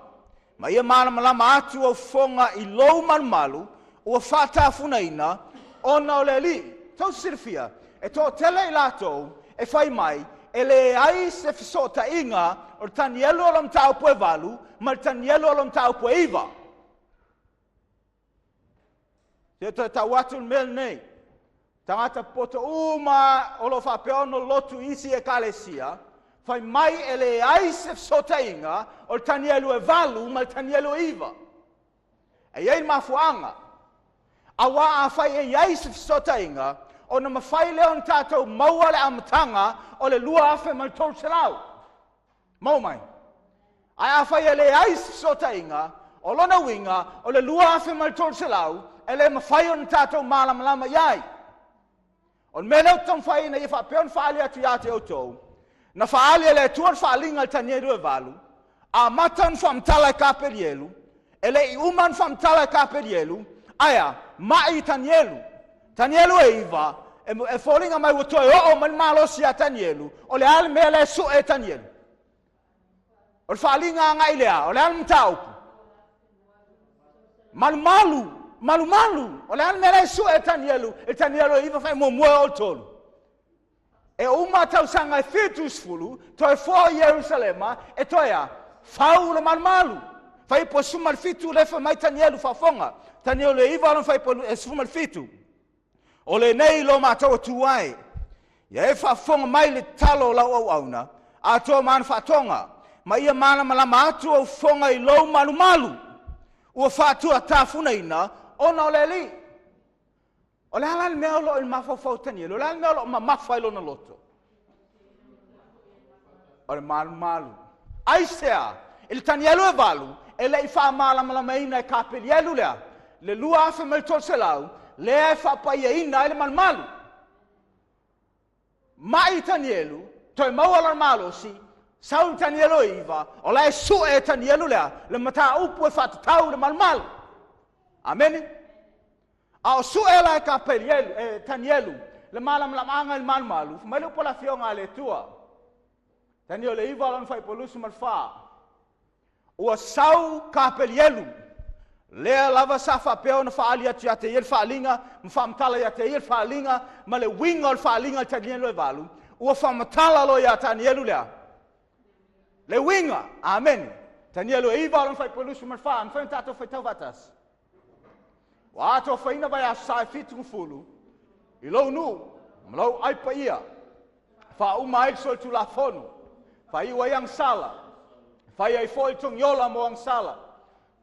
ma ia malamalama atu au fofoga i lou malumalu, ua faatafunaina ona o le Alii. Tau silafia, e toatele i latou e fai mai, e leai se fesootaiga o le Tanielu o lo mataupu e 8 ma le Tanielu o lo mataupu e 9. Te toe tau atu le mea lenei. Tagata poto uma o lo o faapea ona lotu i isi ekalesia, fai mai e leai se fesootaiga o le Tanielu e 8 ma le Tanielu e 9. E i ai le mafuaaga. Auā afai e i ai se fesootaiga, ona mafai lea ona tatou maua le amataga o le 2300. Maua mai. Ae afai e leai se fesootaiga, o lona uiga o le 2300 e le mafai ona tatou malamalama i ai. O le mea lea ou te taumafai ina ia faapea ona faaali atu ia te outou, na faaali e le Atua le faaaliga i le Tanielu e 8, amata ona faamatala e Kapelielu, e le i uma ona faamatala e Kapelielu, ae a, mai Tanielu. Tanielu e 9, e foliga mai ua toe oo mai le malosi ia Tanielu, o le a le mea lea e sue e Tanielu? O le faaaliga agai lea, o le a le mataupu? Malumalu, malumalu. O le a le mea lea e sue e Tanielu, e Tanielu e 9 fai muamua o le 3. E uma tausaga e 70, toe foi i Ierusalema, e toe a, fau le malumalu. Fai po 17 le fai mai Tanielu faafofoga. Tanielu e 9 lona fai po 17. O lenei lo matou atu ai. Ia e faafofoga mai le tatalo o lau auauna, atoa ma ana faatoga, ma ia malamalama atu au fofoga i lou malumalu, ua faatuatafunaina ona o le Alii. O le a la le mea o lo o i le mafaufau o Tanielu? O le a le mea o lo o mamafa i lona loto? O le malumalu. Aisea, i le Tanielu e 8, e le i faamalamalamaina e Kapelielu lea, le 2300, lea e faapaiaina ai le malumalu. Mai Tanielu, toe maua lona malosi, sau le Tanielu e 9, o la e sue e Tanielu lea, le mataupu e faatatau le malumalu. Amene? A o sue la e Kapelielu, e Tanielu, le malamalamaaga i le malumalu, fai mai le upu a le afioga a le Atua. Tanielu e 9 lona fuaiupu 24. Ua sau Kapelielu, lea lava sa faapea ona faaali atu ia te ia le faaaliga, ma faamatala ia te ia le faaaliga, ma le uiga o le faaaliga i Tanielu e 8, ua faamatala loa ia Tanielu lea. Le uiga, amene. Tanielu e 9 lona fuaiupu 24, mafai ona tatou faitau faatasi. Ua atofaina vai aso sa e 70 i lou nuu ma lou ai paia, faauma ai le solitulafono, faaiu ai agasala, fai ai foi le togiola mo agasala,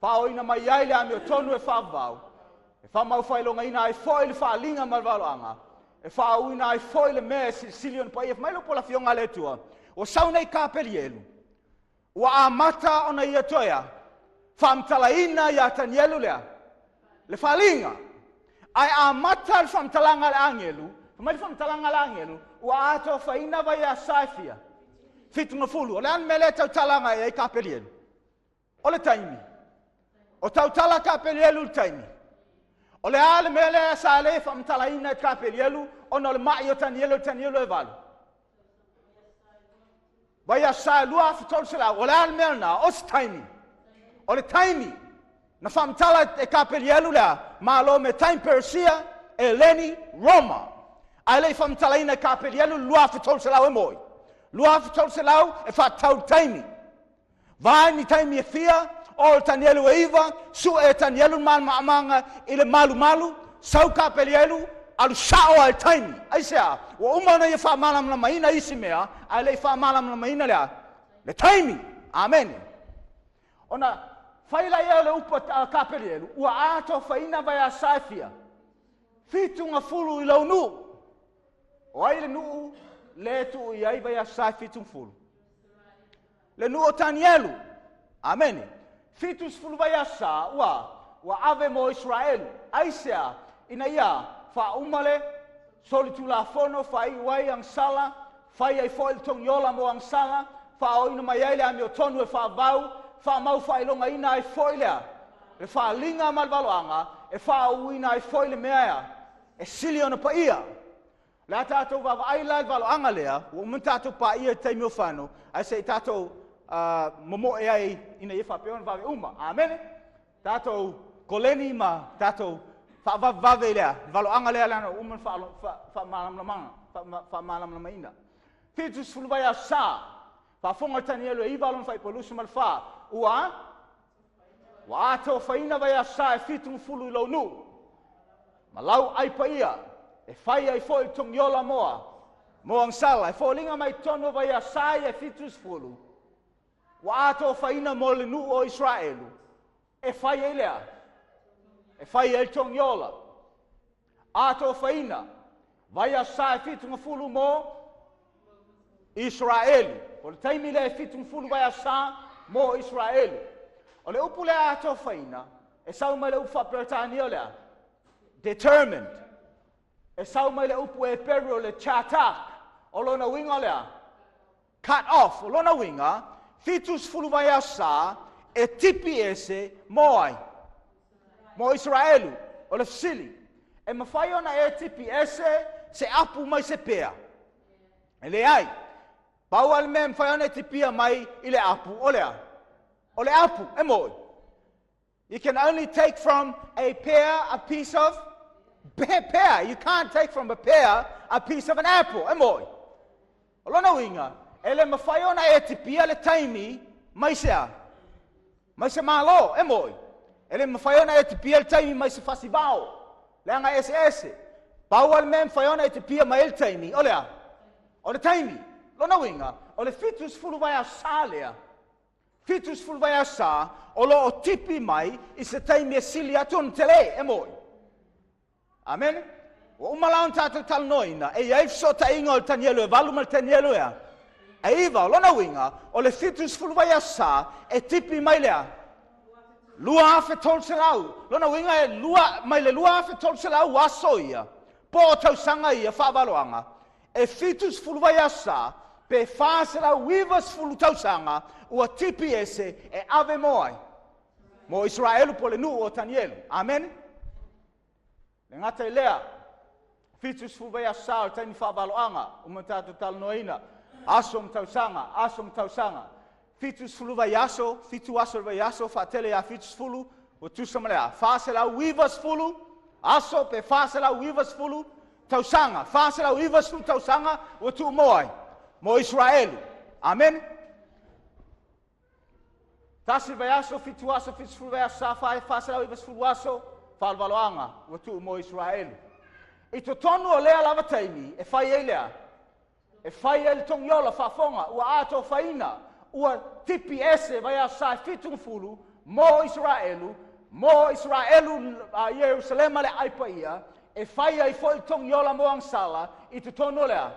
faaoina mai ai le amiotonu e faavavau, e faamaufailogaiina ai foi le faaaliga ma le valoaga, e faauuina ai foi le mea e silisili ona paia. Fai mai le upu a le afioga a le Atua, ua sau nei Kapelielu, ua amata ona ia toe faamatalaina ia Tanielu lea, le faaaliga. Ae amata le faamatalaga a le agelu, fai mai le faamatalaga a le agelu, ua atofaina vai aso e fia? 70. O le a le mea lea e tautala agai ai Kapelielu? O le taimi. O tautala Kapelielu i le taimi. O le a le mea lea sa le faamatalaina e Kapelielu ona o le mai o Tanielu, o Tanielu e 8. Vai aso sa e 2300. O le a le mea lena? O se taimi. O le taimi. Na faamatala e Kapelielu lea, malo me taimi Persia, Eleni, Roma. Ae le i faamatalaina e Kapelielu le 2300 e moi. 2300 e faatatau le taimi. Vai ni taimi e fia, o le Tanielu e 9, sue e Tanielu le malamaamaga i le malumalu, sau Kapelielu, alu sao ai le taimi. Aisea, ua uma ona ia faamalamalamaina isi mea, ae le i faamalamalamaina lea, le taimi. Amene. Ona fai la ia o le upu a Kapelielu, ua atofaina vai aso sa e fia? 70 i lou nuu. O ai le nuu le tuu i ai vai aso sa e 70? Le nuu o Tanielu. Amene. 70 vai aso sa ua ave mo Israelu. Aisea, ina ia faauma le solitulafono, faaiu ai agasala, fai ai foi le togiola mo agasala, faaoina mai ai le amiotonu e faavau, faamaufaailogaina ai foi lea, le faaaliga ma le valoaga, e faauuina ai foi le mea ea, e sili ona paia. Le a tatou vaavaai la i le valoaga lea, ua uma tatou paia i taimi o fano, ae se i tatou momoe ai ina ia faapea ona vave uma. Amene? Tatou koleni ma tatou faavavevave i lea, le valoaga lea leaga ua uma ona faamalamalamaina. 70 vai aso sa, faafofoga le Tanielu e 9 lona fuaiupu 24, ua atofaina vai aso sa e 70 i lou nuu. Ma lau ai paia, e fai ai foi le togiola moa, mo agasala, e foliga mai totonu o vaiaso ia e 70, ua atofaina mo le nuu o Israelu, e fai ai lea, e fai ai le togiola. Atofaina, vaiaso e 70 mo Israelu. O le taimi lea e 70 vaiaso mo Israelu. O le upu lea atofaina, e sau mai le upu faaperetania lea, determined. E sau mai le upu e peru o le chatak, o lona uiga lea, cut off. O lona uiga, 70 vaiaso e tipi ese mo ai, mo Israelu. O le fesili, e mafai ona e tipi ese se apu mai se pea? E leai. Pau a le mea e mafai ona e tipia mai i le apu, o lea, o le apu, e moi. You can only take from a pear a piece of pear. You can't take from a pear a piece of an apple. E moi. O lona uiga, e le mafai ona e tipia le taimi mai se a? Mai se malo, e moi. E le mafai ona e tipia le taimi mai se fasivao. Leaga ese ese. Pau a le mea e mafai ona e tipia mai le taimi, o lea, o le taimi. Lona uiga, o le 70 vaiaso lea, 70 vaiaso o lo o tipi mai i se taimi e sili atu ona tele, e moi. Amen. Ua uma la ona tatou talanoaina, e iai fesootaiga o le Tanielu e 8 ma le Tanielu e 9. O lona uiga, o le 70 vaiaso e tipi mai lea, 2300. Lona uiga e lua, mai le 2300 aso ia, po o tausaga ia faavaloaga, e 70 vaiaso pe 490 tausaga ua tipi ese e ave mo ai, mo Israelu po le nuu o Tanielu. Amen. Le gata i lea, 70 vaiaso o le taimi faavaloaga, uma tatou talanoaina, aso ma tausaga, aso ma tausaga. 70 vaiaso, 7 aso le vaiaso, faatele ia 70, ua tusa ma le a, 490 aso pe 490 tausaga, 490 tausaga ua tuu mo ai, mo Israelu. Amen. Tasi vaiaso, 7 aso, 70 vaiaso, 490 aso, faalovaloaga ua tuu mo Israelu. I totonu o lea lava taimi, e fai ai lea, e fai ai le togiola faafoga, ua atofaina, ua tipi ese vaiaso e 70 mo Israelu, mo Israelu a Ierusalema le ai paia, e fai ai foi le togiola mo agasala i totonu o lea.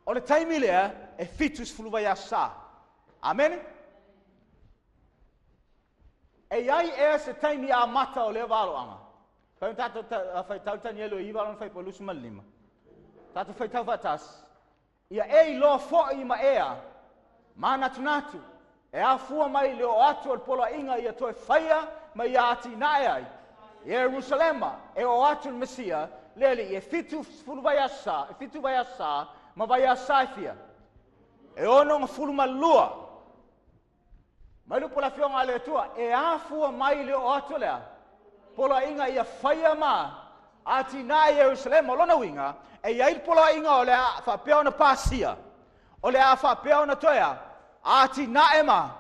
O le taimi lea e 70 vaiaso. Amen. E iai ea se taimi amata o lea valoaga. Fai tatou faitau Tanielu e 9 lona fuaiupu 25. Tatou faitau faatasi. Ia e iloa foi ma ea manatunatu e afua mai le o atu o le poloaiga ia toe faia ma ia atinae ai. Ierusalema e o atu le Mesia le alii e 70 vaiaso, e 7 vaiaso ma vaiaso e fia. E 62. Mai lupu la fioga a le Atua, e afua mai le o atu lea. Poloaiga ia faia ma atinae Ierusalema. O lona uiga, e iai le poloaiga o le a faapea ona pasia, o le a faapea ona toea, atinae ma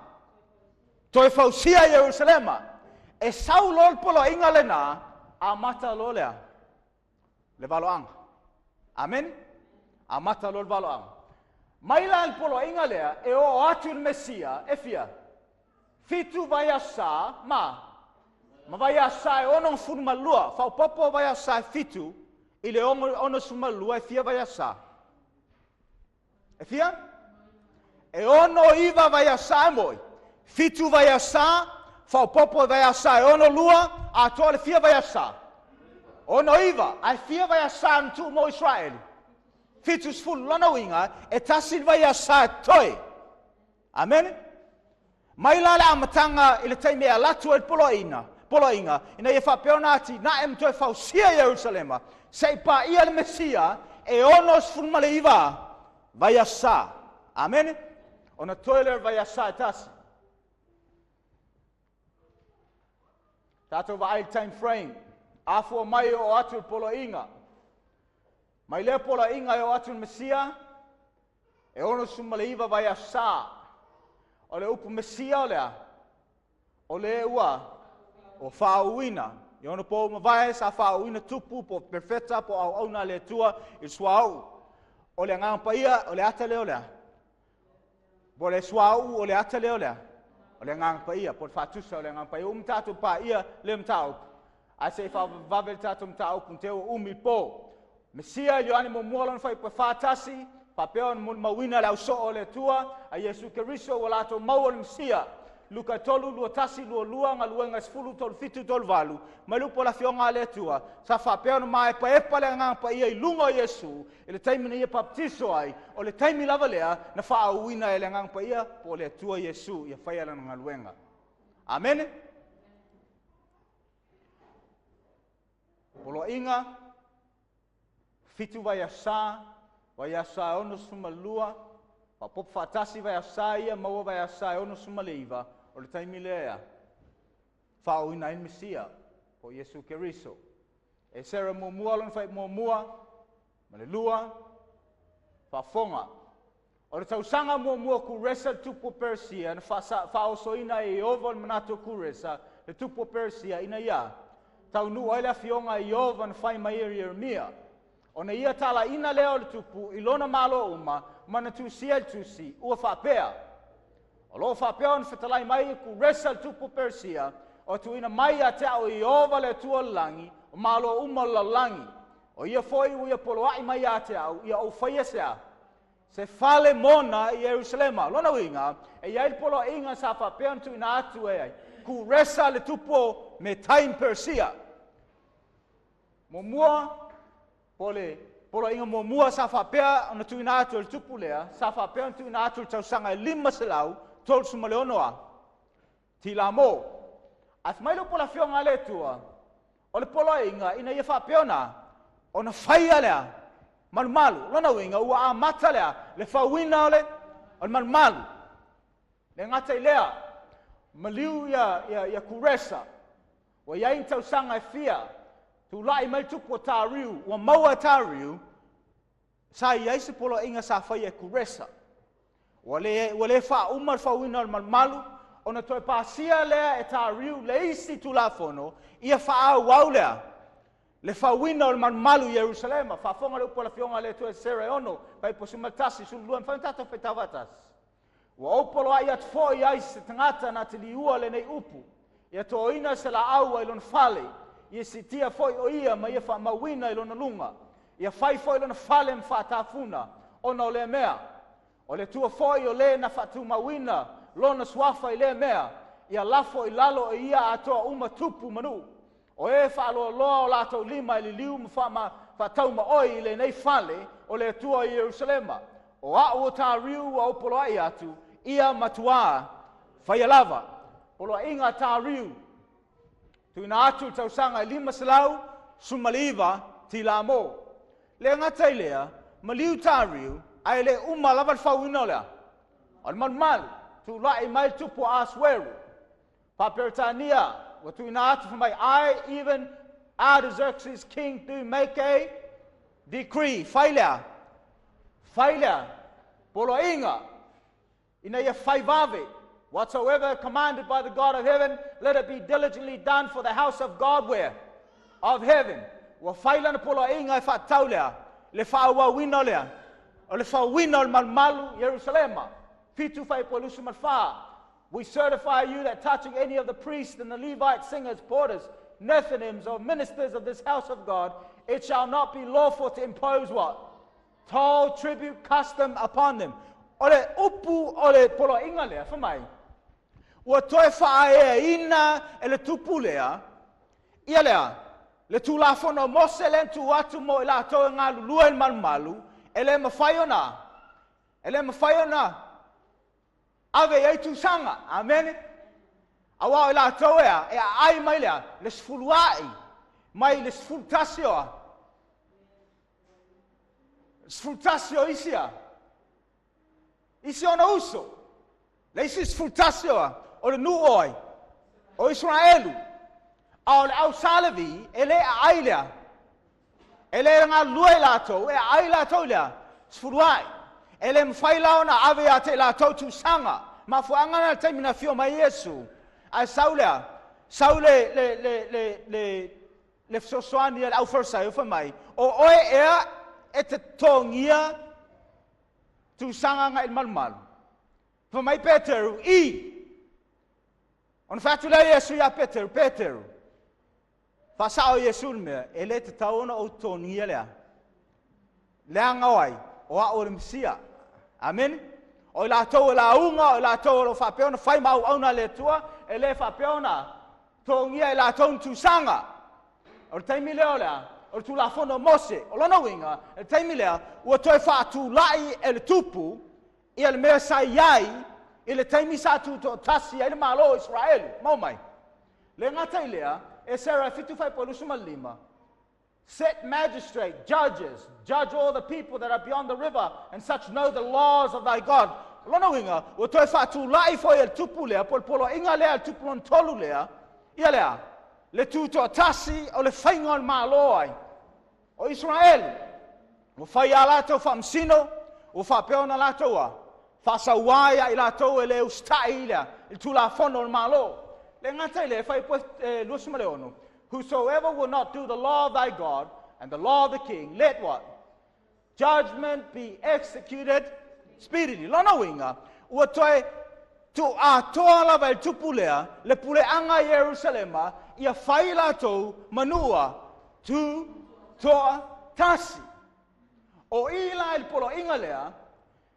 toe fausia Ierusalema. E sau loa le poloaiga lena, amata loa lea, le valoaga. Amen. Amata loa le valoaga. Mai la le poloaiga lea, e oo atu le Mesia, e fia? 7 vaiaso ma vaiaso e 62. Faaopoopo vaiaso e 7 i le 62 e fia vaiaso? E fia? E 69 vaiaso e moi. 7 vaiaso, faaopoopo vaiaso e 62, atoa le fia vaiaso? 69, ae fia vaiaso na tuu mo Israeli? 70 lona uiga, e tasi le vaiaso e toe. Amen. Mai la le amataga i le taimi e alatu ai le poloaiga, ina ia faapea ona atinae ma toe fausia Ierusalema, se'i paia le Mesia e 69 vaiaso. Amen. Ona toe lea o le vaiaso e tasi. Tatou vaai le time frame. Afua mai o atu le poloaiga. Mai lea poloaiga e o atu le Mesia, e 69 vaiaso. O le upu Mesia o lea, o le ua o faauina. I ona po mavae sa faaooina tupu po o perofeta po o auauna a le Atua i le suauu. O le Agaga Paia, o le ata lea o le a? Po o le suauu o le ata lea o le a? O le Agaga Paia, po o le faatusa o le Agaga Paia. Ua uma tatou paia lea mataupu, ae se i faavavevave le tatou mataupu ne i te i ua umi le po. Mesia Ioane muamua lona fuaiupu e 41, faapea ona molimauina le ausoo o le Atua a Iesu Keriso ua latou maua le Mesia. Luka 3, 21, 22, Galuega 10, 37, 38, mai le upu a le Afioga a le Atua, sa faapea ona maepaepa le Agaga Paia i luga o Iesu i le taimi na ia papatiso ai, o le taimi lava lea na faaauina e le Agaga Paia po o le Atua Iesu ia faia lana galuega. Amene? Poloaiga, 7 vaiaso, vaiaso 62, faaopoopo faatasi vaiaso ia maua vaiaso 69, o le taimi lea faaooina ai le Mesia, po o Iesu Keriso. Esera muamua lona fai muamua, ma le lua, faafofoga. O le tausaga muamua o Kuresa le tupu o Peresia, na faaosoina e Ieova le manatu o Kuresa, le tupu o Peresia, ina ia taunuu ai le afioga e Ieova na fai mai e Ieremia. Ona ia talaina lea o le tupu i lona malo uma, ma na tusia le tusi, ua faapea. O loo faapea ona fetalai mai e Kuresa le tupu o Peresia, o tuuina mai ia te au e Ieova le Atua o le lagi, o malo uma o le lalolagi. O ia foi ua ia poloai mai ia te au, ia ou faia se a? Se fale mona i Ierusalema. Lona uiga, e iai le poloaiga sa faapea ona tuuina atu e ai Kuresa le tupu o Metai ma Peresia. Muamua, po o le poloaiga muamua sa faapea ona tuuina atu e le tupu lea, sa faapea ona tuuina atu i le tausaga e 536 a Tilamo. Ae fai mai le upu a le Afioga a le Atua, o le poloaiga ina ia faapea ona faia lea malumalu. Lona uiga ua amata lea le fauina o le malumalu. Le gata i lea, maliu ia Kuresa, ua iai ni tausaga e fia, tulai mai le tupu o Tariu, ua maua e Tariu, sa iai se poloaiga sa faia e Kuresa. Ua le faauma le fauina o le malumalu, ona toe pasia lea e Tariu le isi Tulafono, ia faaauau lea le fauina o le malumalu i Ierusalema. Faafofoga le upu a le Afioga a le Atua e Esera e 6, fuaiupu 11, 12, mafai ona tatou faitau faatasi. Ua ou poloai atu foi ai se tagata na te liua lenei upu, ia toina se laau ai lona fale, ia sitia foi o ia ma ia faamauina i lona luga, ia fai foi lona fale ma faatafuna, ona o lea mea. O le Atua foi o le na faatumauina lona suafa i lea mea, ia lafo i lalo e ia atoa uma tupu manu. O e faaloaloa o latou lima e liliu ma faataumaoi i lenei fale o le Atua i Ierusalema. O au o Tariu ua ou poloai atu, ia matuā faia lava. Poloaiga Tariu, tuuina atu le tausaga e 519 Tilamo. Le gata i lea, maliu Tariu, ae le uma lava le fauina o lea. O le malumalu, tulai mai le tupu o Asueru. Faaperetania, ua tuuina atu fai mai, I, even Artaxerxes king, do make a decree. Fai lea, fai lea, poloaiga, ina ia fai vave. Whatsoever commanded by the God of heaven, let it be diligently done for the house of God where? Of heaven. Ua fai lana poloaiga e faatatau lea, le faaauauina o lea, o le fauina o le malumalu Ierusalema. 7 fuaiupu 24. We certify you that touching any of the priests and the Levite singers, porters, Nethinims, or ministers of this house of God, it shall not be lawful to impose what? Toll, tribute, custom upon them. O le upu o le poloaiga lea, fai mai, ua toe faaeaina e le tupu lea, ia lea, le Tulafono o Mose lea na tuu atu mo i latou e galulue i le malumalu, e le mafai ona ave i ai tusaga. Amene. Aua o i latou e aai mai lea, le 10 mai le 11 oa. 11 o isi a. Isi ona uso. Le isi 11 oa, o le nuu oi, o Israelu. A o le au Salevi, e le aai lea. E le galulue i latou, e aai latou lea, 10. E le mafai la ona ave ia te latou tusaga. Mafuaaga na le taimi na afio mai Iesu. Ae sau lea, Sau le fesoasoani a le auFarisai o fai mai, o oe ea e te totogia tusaga agai i le malumalu. Fai mai Peteru, i. Ona fai atu lea Iesu ia Peteru, Peteru, faasao Iesu le mea, e le tatau ona ou totogia lea. Leaga o ai, o au o le Mesia. Amene. O i latou e lauga, o i latou o lo o faapea ona fai ma auauna a le Atua, e le faapea ona totogia e latou ni tusaga. O le taimi lea o le a? O le Tulafono a Mose. O lona uiga, o le taimi lea, ua toe faatulai e le tupu ia le mea sa i ai i le taimi sa tutoatasi ai le Malo o Isaraelu. Maua mai? Le gata i lea, Esera 7:25, set magistrate, judges, judge all the people that are beyond the river, and such know the laws of thy God. O lona uiga, ua toe faatulai foi e le tupu lea, po o le poloaiga lea, le tupu lona tolu lea, ia lea, le tutoatasi o le faiga o le Malo ai o Isaraelu. Ua fai a latou faamasino, ua faapea ona latou a faasauā ia i latou e le usitai i le Tulafono o le Malo. Le gata i lea, fai 26, whosoever will not do the law of thy God and the law of the king, let what? Judgment be executed speedily. Lona uiga, ua toe tuuatoa lava e le tupu lea, le puleaga i Ierusalema, ia fai latou manua tu toa tasi. O i la i le poloaiga lea,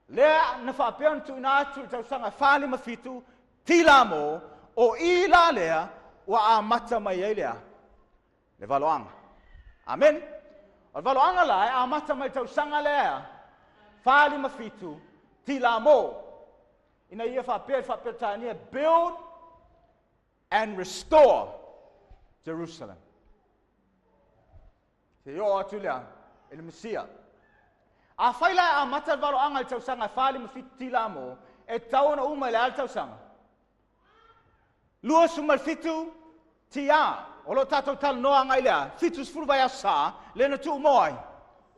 lea na faapea ona tuuina atu i le tausaga 47 Tilamo, o i la lea ua amata mai ai lea le valoaga. Amen. O le valoaga la e amata mai tausaga lea 47 Tilamo. Ina ia faapea le faaperetania, build and restore Jerusalem. Se o atu lea e le Mesia. A fai la e amata le valoaga i le tausaga 47 Tilamo, e tatau ona uma i le a le tausaga? 27 tia. O lo tatou talanoa agai lea, 70 vaiaso sa, le na tuu mo ai,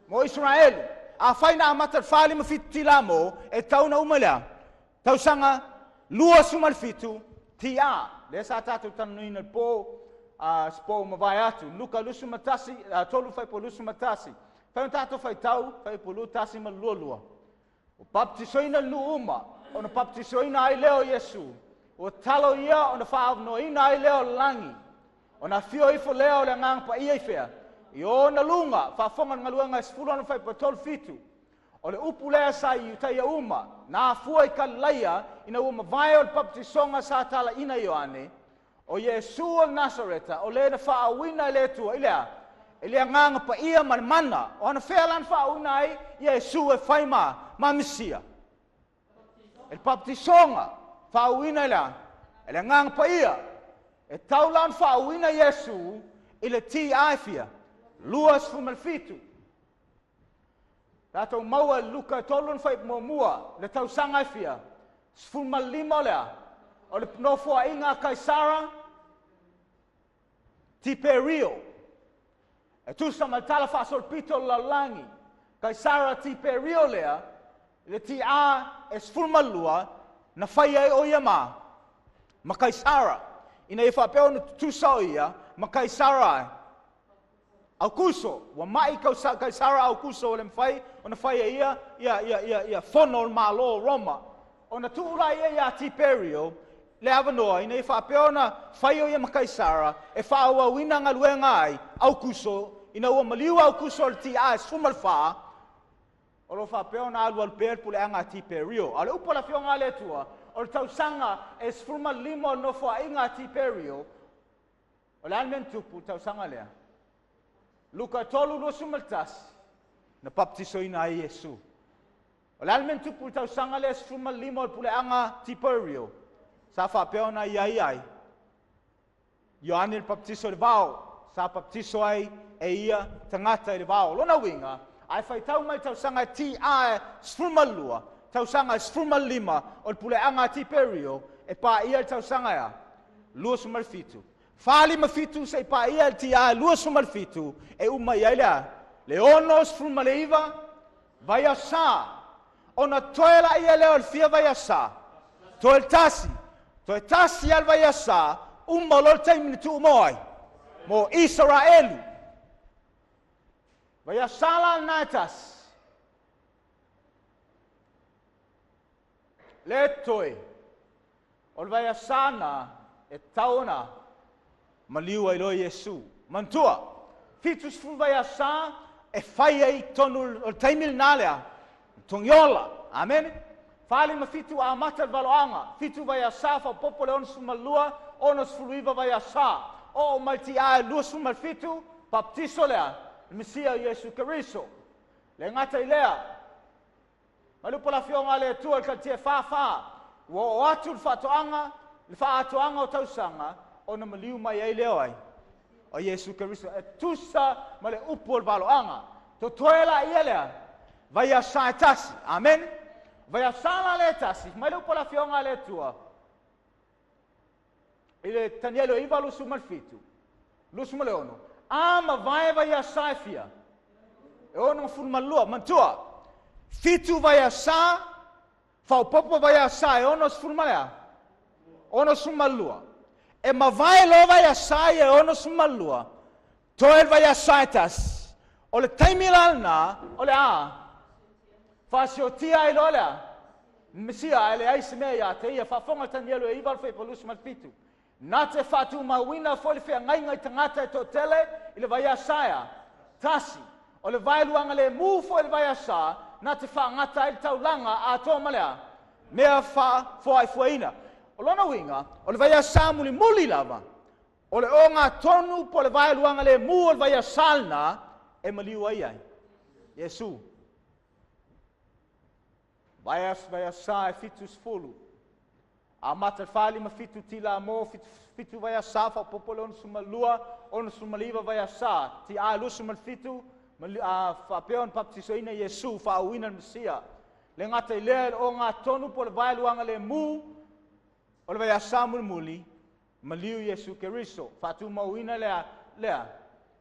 mo Israeli. A fai na amata le 47 Tilamo, e tatau ona uma i le a? Tausaga 27 tia. Lea sa tatou talanoaina le po, se po mavae atu. Luka 21, 3 fuaiupu 21. Fai ona tatou faitau, fuaiupu 21 ma le 22. O baptisoina le nuu uma, ona baptisoina ai lea o Iesu. Ua talo ia ona faaavanoaina ai lea o le lagi. Ona afio ifo lea o le agaga paia i fea? I ona luga, faafofoga le galuega e 16 fuaiupu 37. O le upu lea sa i Iutaia uma, na afua i Kalilaia, ina ua mavae o le baptisoga sa talaina Ioane, o Iesu o le Nasareta, o le na faauuina e le Atua i lea, e le agaga paia ma le mana. O ana fea la na faauuina ai Iesu e fai ma Mesia? E le baptisoga, faauuina i lea, e le agaga paia. E tau la na faauuina Iesu i le ti fia, 27. Tatou maua i Luka 3 na fai muamua, le tausaga e fia, 15 o lea, o le nofoaiga a Kaisara Tiperio. E tusa ma le tala faasolopito o le lalolagi. Kaisara Tiperio lea, le tia e 12, na fai ai o ia ma Kaisara. Ina ia faapea ona tutusa o ia ma Kaisara ai. Aukuso, ua mai Kaisara Aukuso o le mafai ona fai e ia ia fono o le Malo o Roma. Ona tuu la ia ia Tiperio le avanoa ina ia faapea ona fai o ia ma Kaisara e faaauauina galuega ai Aukuso, ina ua maliu Aukuso o le tia e 14, o lo faapea ona alualu pea le puleaga a Tiperio. A o le upu a le afioga a le Atua, o le tausaga e 15 o le nofoaiga a Tiperio, o le a le mea na tupu i le tausaga lea? Luka 3:21, na baptisoina ai Iesu. O le a le mea na tupu i le tausaga lea 15 o le puleaga Tiperio, sa faapea ona i ai ai Ioane le baptiso i le vao, sa baptiso ai e ia tagata i le vao. Lona uiga, ae faitau mai tausaga ti 12, tausaga 15 o le puleaga a Tiperio, e paia le tausaga ea 27. 47 se i paia le tia 27, e uma i ai lea, le 69 vaiaso. Ona toe la ia lea o le fia vaiaso, toe tasi al vaiaso, Uma loa le taimi na tuu mo ai mo Isaraelu. Vaiaso la lena e tasi le toe o le vaiaso na e tatau ona maliu ai loa Iesu. Manatua, 70 vaiaso e fai ai totonu o le taimi lena lea, togiola. Amene. 47 amata le valoaga, 7 vaiaso faaopoopo le 62, 69 vaiaso. Oo mai le tiā e 27, baptiso lea, le Mesia Iesu Keriso. Le gata i lea, mai le upu a le Afioga a le Atua i le Kalatia 4:4, ua oo atu le faatoaga, le faaatoaga o tausaga, ona maliu mai ai lea o ai? O Iesu Keriso. E tusa ma le upu o le valoaga. Totoe la ia lea, vaiaso e tasi. Amen. Vaiaso la le tasi, mai le upu a le Afioga a le Atua, i le Tanielo 9, 27, 26, a mavae vaiaso e fia, e 62, manatua, 7 vaiaso, faaopoopo vaiaso e 60 ma le a? 62. E mavae loa vaiaso ia e 62, toe le vaiaso e tasi, o le taimi la lena, o le a? Faasiotia ai loa lea, Mesia ae leai se mea ia te ia, faafofoga Tanielo e 9 le 27. Na te faatumauina foi le feagaiga i tagata e toatele i le vaiaso ea. Tasi, o le vaeluaga lemu foi le vaiaso, na te faagata ai le taulaga atoa ma lea, mea faafoaifuaina. O lona uiga, o le vaiaso mulimuli lava, o le ogatonu po o le vaeluaga lemu o le vaiaso lena, e maliu ai ai Iesu. Vaiaso e 70, amata le 47 tila mo, 7 vaiaso faaopoopo le 62, 69 vaiaso, tiā 27, faapea ona baptisoina Iesu, faauuina le Mesia. Le gata i lea, le ogatonu po o le vaeluaga lemu o le vaiaso mulimuli, maliu Iesu Keriso. Faatumauina lea, lea,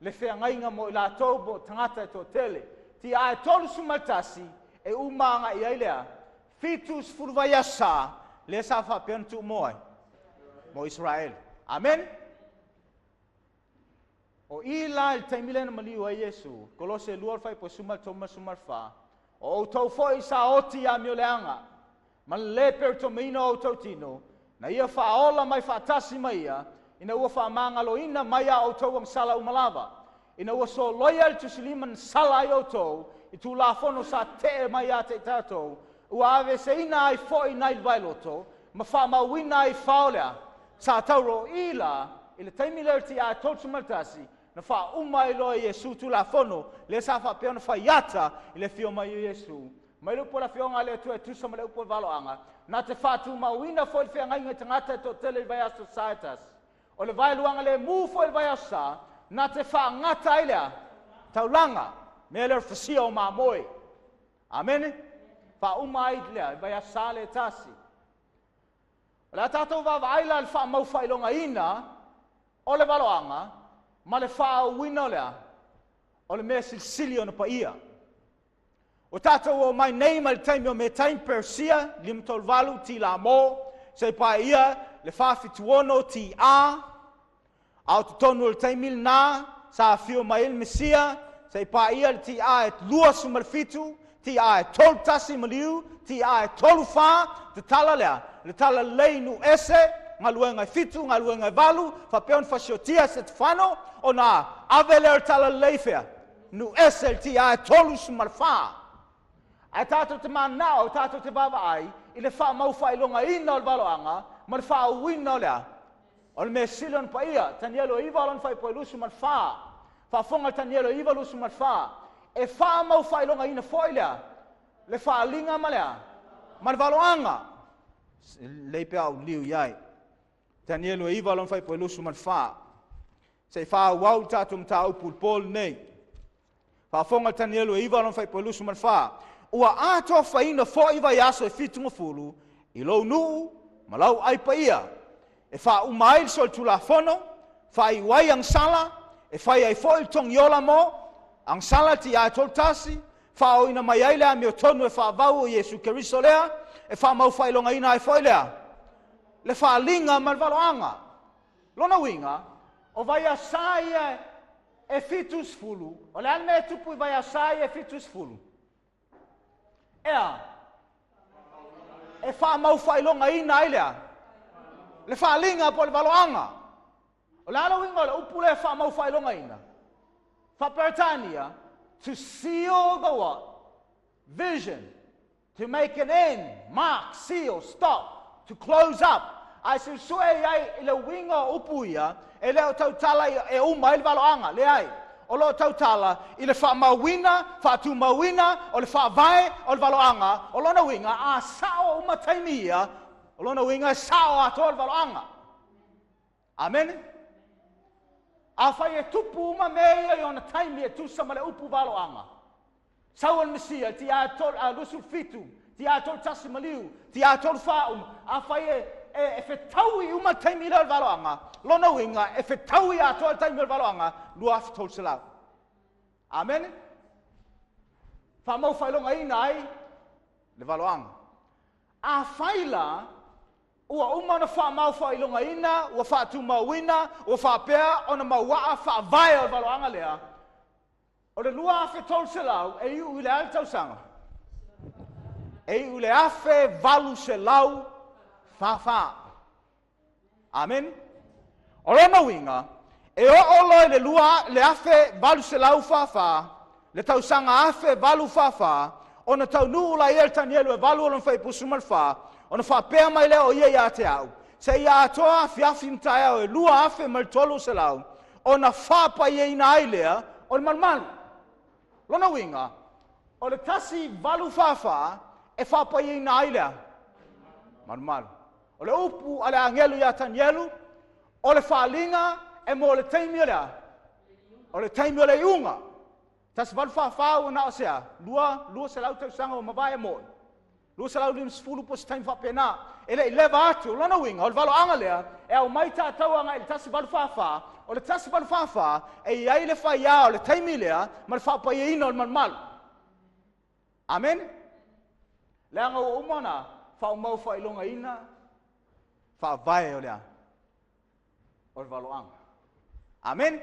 le feagaiga mo i latou po o tagata e toatele. Tiā e 31, e uma agai ai lea, 70 vaiaso, lea sa faapea ona tuu mo ai, mo Israeli. Amen. O i la i le taimi lea na maliu ai Iesu, Kolose 2 le 13 ma le 14, o outou foi sa oti ia mioleaga, ma le peretomaina o outou tino, na ia faaola mai faatasi mai ia, ina ua faamagaloina mai a outou agasala uma lava, ina ua soloia le tusilima na sala ai outou, i Tulafono sa tee mai ia te i tatou, ua aveseina ai foi nai le vaeloto, ma faamauina ai fao lea, sa tauro i la, i le taimi lea o le tiā 31, na faauma ai loa Iesu Tulafono, lea sa faapea ona faiata i le afio mai o Iesu. Mai le upu a le Afioga a le Atua e tusa ma le upu o le valoaga, na te faatumauina foi le feagaiga i tagata e toatele i le vaiaso sa e tasi. O le vaeluaga lemu foi le vaiaso sa, na te faagata ai lea, taulaga, mea lea o le fasia o mamoe. Amene? Faauma ai lea, i vaiaso sa le tasi. O le a tatou vaavaai la le faamaufaailogaina o le valoaga ma le faaauina o lea, o le mea silisili ona paia. O tatou o mai nei mai le taimi o Metai ma Persia, 538 ti la mo, se pae ia le 476 ti a, a o totonu o le taimi lena, sa afio mai ai le Mesia, se pae ia le ti a e 27, ti a e 31 maliu, ti a e 34, te tala lea, le tala lelei nu ese, galuega e 7, galuega e 8, faapea ona fasiotia se tefano, ona ave lea o le tala lelei fea, nu ese le ti a e 34. Ae tatou te manao, tatou te vaavaai i le faamaufaailogaina o le valoaga ma le faauuina o lea, o le mea sili ona paia, Tanielo 9 lona faipua 24, faafofoga Tanielo 9 24, e faamaufaailogaina foi lea, le faaliga ma lea, ma le valoaga. Lei pea au liu iai. Tanielo 9 lona faipua 24. Se i faaauau le tatou mataupu i le po lenei. Faafofoga Tanielo 9 lona faipua 24. Ua atoafaina foi vaiaso e 70 i lou nuu ma lau ai paia, e faauma ai le solitulafono, faaiu ai agasala, e fai ai foi le togiola mo agasala ti a e 31, faaoina mai ai le amiotonu e faavau o Iesu Keriso lea, e faamaufaailogaina ai foi lea, le faaliga ma le valoaga. Lona uiga, o vaiaso ia e 70, o le a le mea e tupu i vaiaso ia e 70? Ea, e faamaufaailogaina ai lea, le faaaliga po o le valoaga. O le a le uiga o le upu lea faamaufaailogaina? Faa-Peretania, to seal the what? Vision. To make an end, mark, seal, stop, to close up. Ae suesue i ai i le uiga o upu ia, e le o tautala e uma ai le valoaga, leai. O lo o tautala i le faamauina, faatumauina, o le faavae o le valoaga, o lona uiga, a sao uma taimi ia, o lona uiga e sao atoa le valoaga. Amene? Afai e tupu uma mea ia i ona taimi e tusa ma le upu valoaga. Sau o le Mesia, tia 27, tia 31 maliu, tia 34 uma. Afai e fetaui uma taimi lea o le valoaga, lona uiga e fetaui atoa le taimi o le valoaga, 2300. Amene? Faamaufaailogaina ai le valoaga. Afai la, ua uma ona faamaufaailogaina, ua faatumauina, ua faapea ona mauaa faavae o le valoaga lea, o le 2300 e iu i le a le tausaga? E iu i le 1844. Amen. O lona uiga, e oo loa i le lua, le 1844, le tausaga 1844, ona taunuu la ia le Tanielu e 8 o lona fuaiupu 14, ona faapea mai lea o ia ia te au, seia atoa afiafi ma taeao e 2300, ona faapaiaina ai lea o le malumalu. Lona uiga, o le 1844 e faapaiaina ai lea malumalu. O le upu a le agelu ia Tanielu, o le faaliga e mo le taimi o lea, o le taimi o le iuga. 1844 ua na o sea, 200 tausaga o mavae moi. 250 po se taimi faapena. E le i leva atu, lona uiga, o le valoaga lea, e au mai tātou agai i le 1844, o le 1844, e i ai le faiā o le taimi lea, ma le faapaiaina o le malumalu. Amen? Leaga ua uma ona faamaufaailogaina faavae o lea, o le valoaga. Amen?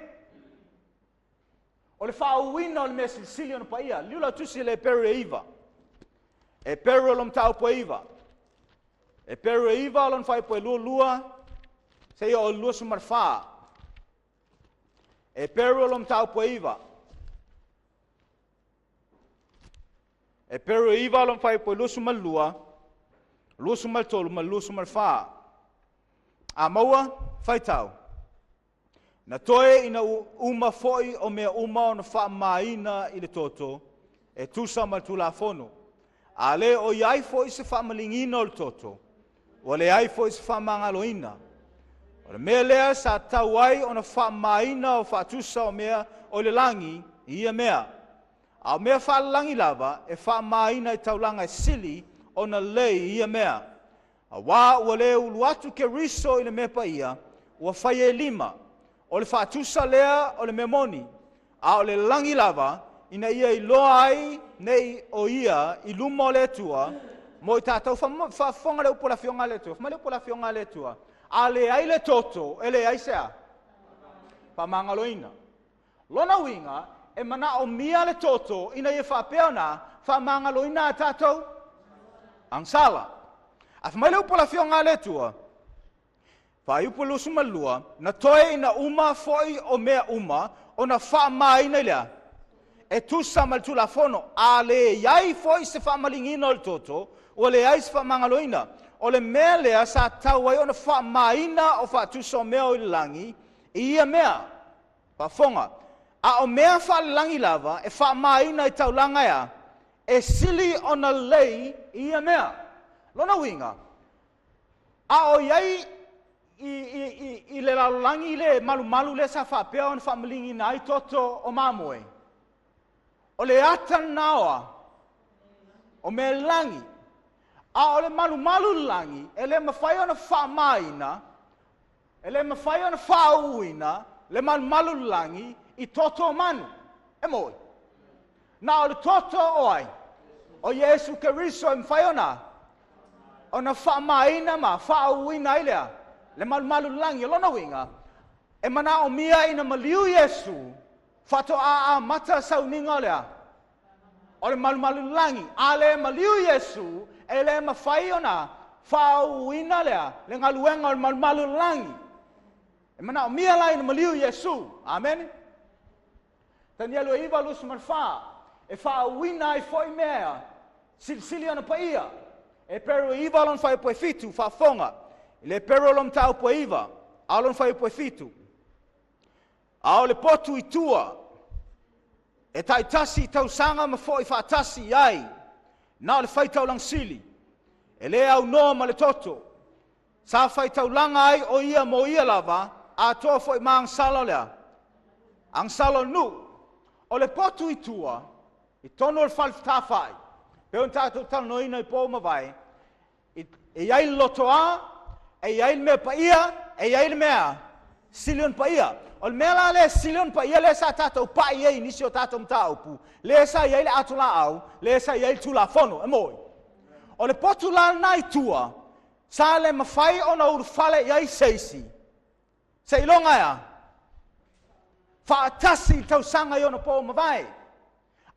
O le faauuina o le mea silisili ona paia. Liu lau tusi le Eperu e 9. Eperu o lo mataupu e 9. Eperu e 9 o lona fuaiupu e 22, seia o 24. Eperu o lo mataupu e 9. Eperu e 9 o lona fuaiupu e 22, 23 ma 24. A maua, faitau. Na toe ina uma foi o mea uma ona faamamaina i le toto, e tusa ma le Tulafono. A le o i ai foi se faamaligiina o le toto, ua leai foi se faamagaloina. O le mea lea sa tau ai ona faamamaina o faatusa o mea o le lagi i ia mea. A o mea faalalagi lava e faamamaina i taulaga e sili ona lelei i ia mea. Auā ua le ulu atu Keriso i le mea paia, ua fai e lima. O le faatusa lea o le mea moni, a o le lagi lava, ina ia iloa ai nei o ia i luma o le Atua, mo i tātou faafofoga le upu o le afioga a le Atua. Fai mai le upu o le afioga a le Atua, a leai le toto, e leai se a? Faamagaloina. Lona uiga, e manaomia le toto ina ia faapea ona faamagaloina a tātou agasala. A fai mai le upu o le afioga a le Atua, fuaiupu 22, na toe ina uma foi o mea uma ona faamamaina i lea, e tusa ma le Tulafono, a leai foi se faamaligiina o le toto, ua leai se faamagaloina. O le mea lea sa tau ai ona faamamaina o faatusa o mea o i le lagi, i ia mea, faafofoga, a o mea faalelagi lava e faamamaina i taulaga ea, e sili ona lelei i ia mea. Lona uiga, a o i ai i le lalolagi le malumalu lea sa faapea ona faamaligiina ai toto o mamoe, o le ata lena oa, o mea lagi. A o le malumalu le lagi, e le mafai ona faamamaina, e le mafai ona faauuina le malumalu le lagi i toto o manu. E moi. Na o le toto o ai? O Iesu Keriso e mafai ona faamamaina ma faauuina ai lea, le malumalu le lagi. O lona uiga, E manaomia ina maliu Iesu, faatoa amata sauniga o le a? O le malumalu lagi. A le maliu Iesu, e le mafai ona faauuina lea le galuega o le malumalu lagi. E manaomia la ina maliu Iesu. Amene. Tanielu e 9:24, e faauuina ai foi mea silisili ona paia. E pero e 9 lona fuaiupu e 7, faafofoga. I le pero lo mataupu e 9, a lona fuaiupu e 7. A o le potu i tua, e taitasi i tausaga ma fo'i faatasi i ai, na o le faitaulaga sili, e le aunoa ma le toto. Sa faitaulaga ai o ia mo ia lava, atoa foi ma agasala o lea. Agasala o le nuu. O le potu i tua, i tonu o le falefetafai, pe o tatou talanoaina i po ma vai, e i ai le lotoa, e i ai le mea paia, e i ai le mea sili ona paia. O le mea la le sili ona paia lea sa tatou pai ai i nisi o tatou mataupu, lea sa i ai le atolaau, lea sa i ai le Tulafono, e moi. O le potu la lena i tua, sa le mafai ona ulufale i ai se isi, seiloga e a? Faatasi i tausaga i ona po mavae.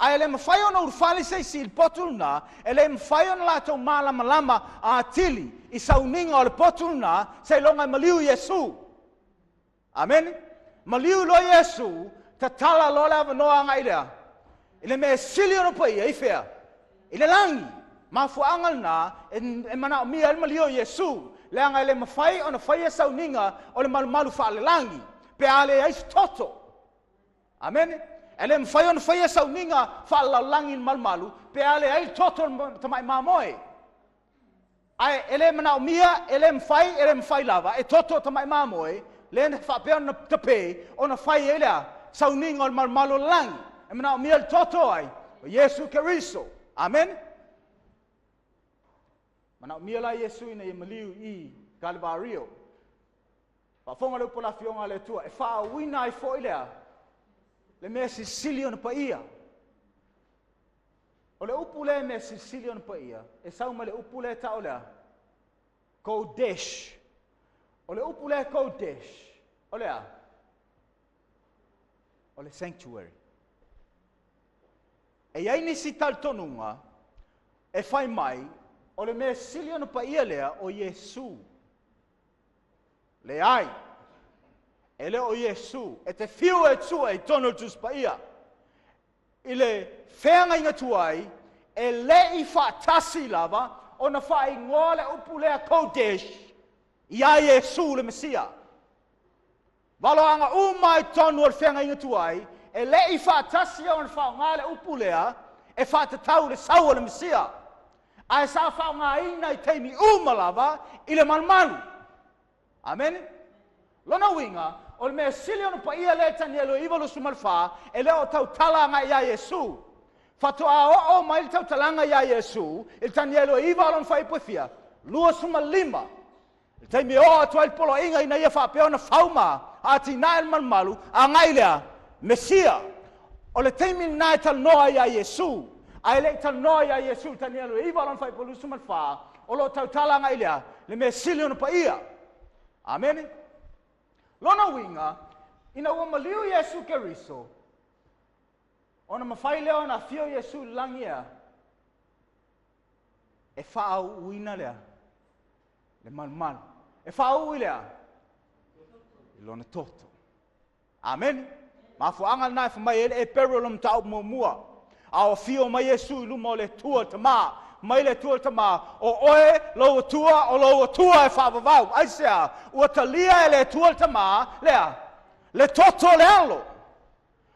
Ae le mafai ona ulufale se isi i le potu lena, e le mafai ona latou malamalama atili i sauniga o le potu lena, seiloga e maliu Iesu. Amene. Maliu loa Iesu, tatala loa le avanoa agai lea. I le mea sili ona paia i fea? I le lagi. Mafuaaga lena e manaomia ai le maliu o Iesu, leaga e le mafai ona faia sauniga o le malumalu faalelagi pe a leai se toto. Amene. E le mafai ona faia sauniga faalelalolagi i le malumalu pe a leai le toto o le tamai mamoe. Ae e le manaomia, e le mafai, e le mafai lava e toto o tamai mamoe le na faapea ona tape ona fai ai lea sauniga o le malumalu o le lagi. E manaomia le toto ai o Iesu Keriso. Amen. Manaomia la Iesu ina ia maliu i Kalvario. Faafofoga le upu a le Afioga a le Atua, e faauuina ai foi lea le mea silisili ona paia. O le upu lea mea silisili ona paia, e sau mai le upu lea tau lea, Kodesh. O le upu lea Kodesh, o le a? O le sanctuary. E i ai nisi talitonuga e fai mai, o le mea sili ona paia lea o Iesu. Leai, e le o Iesu, e te fiu e sue i tonu o le Tusi Paia. I le feagaiga tuai, e le i faatasi lava ona faaigoa le upu lea Kodesh ia Iesu le Mesia. Valoaga uma i tonu o le feagaiga tuai, e le i faatasi ona faaaoga le upu lea e faatatau le sau o le Mesia. Ae sa faaaogaina i taimi uma lava i le malumalu. Amene. Lona uiga, o le mea sili ona paia lea Tanielo 9:24, e le o tautala agai ia Iesu. Faatoa oo mai le tautalaga ia Iesu i le Tanielo 9 lona fuaiupu e fia? 25. Le taimi e oo atu ai le poloaiga ina ia faapea ona fau ma atinae le malumalu, agai lea, Mesia. O le taimi lena e talanoa ia Iesu. Ae le i talanoa ia Iesu i Tanielo 9 lona fuaiupu 24, o lo o tautala agai lea, le mea sili ona paia. Amene. Lona uiga, ina ua maliu Iesu Keriso, ona mafai lea ona afio Iesu i le lagi ea, e faauuina lea, le malumalu. E faauu i lea, i lona toto. Amene. Mafuaaga lena e fai mai ai le Eperu o le mataupu muamua. A o afio mai Iesu i luma o le Atua Tamā, mai le Atua Tamā, o oe lou Atua, o lou Atua e faavavau. Aisea, ua talia e le Atua Tamā, lea, le toto o le alo.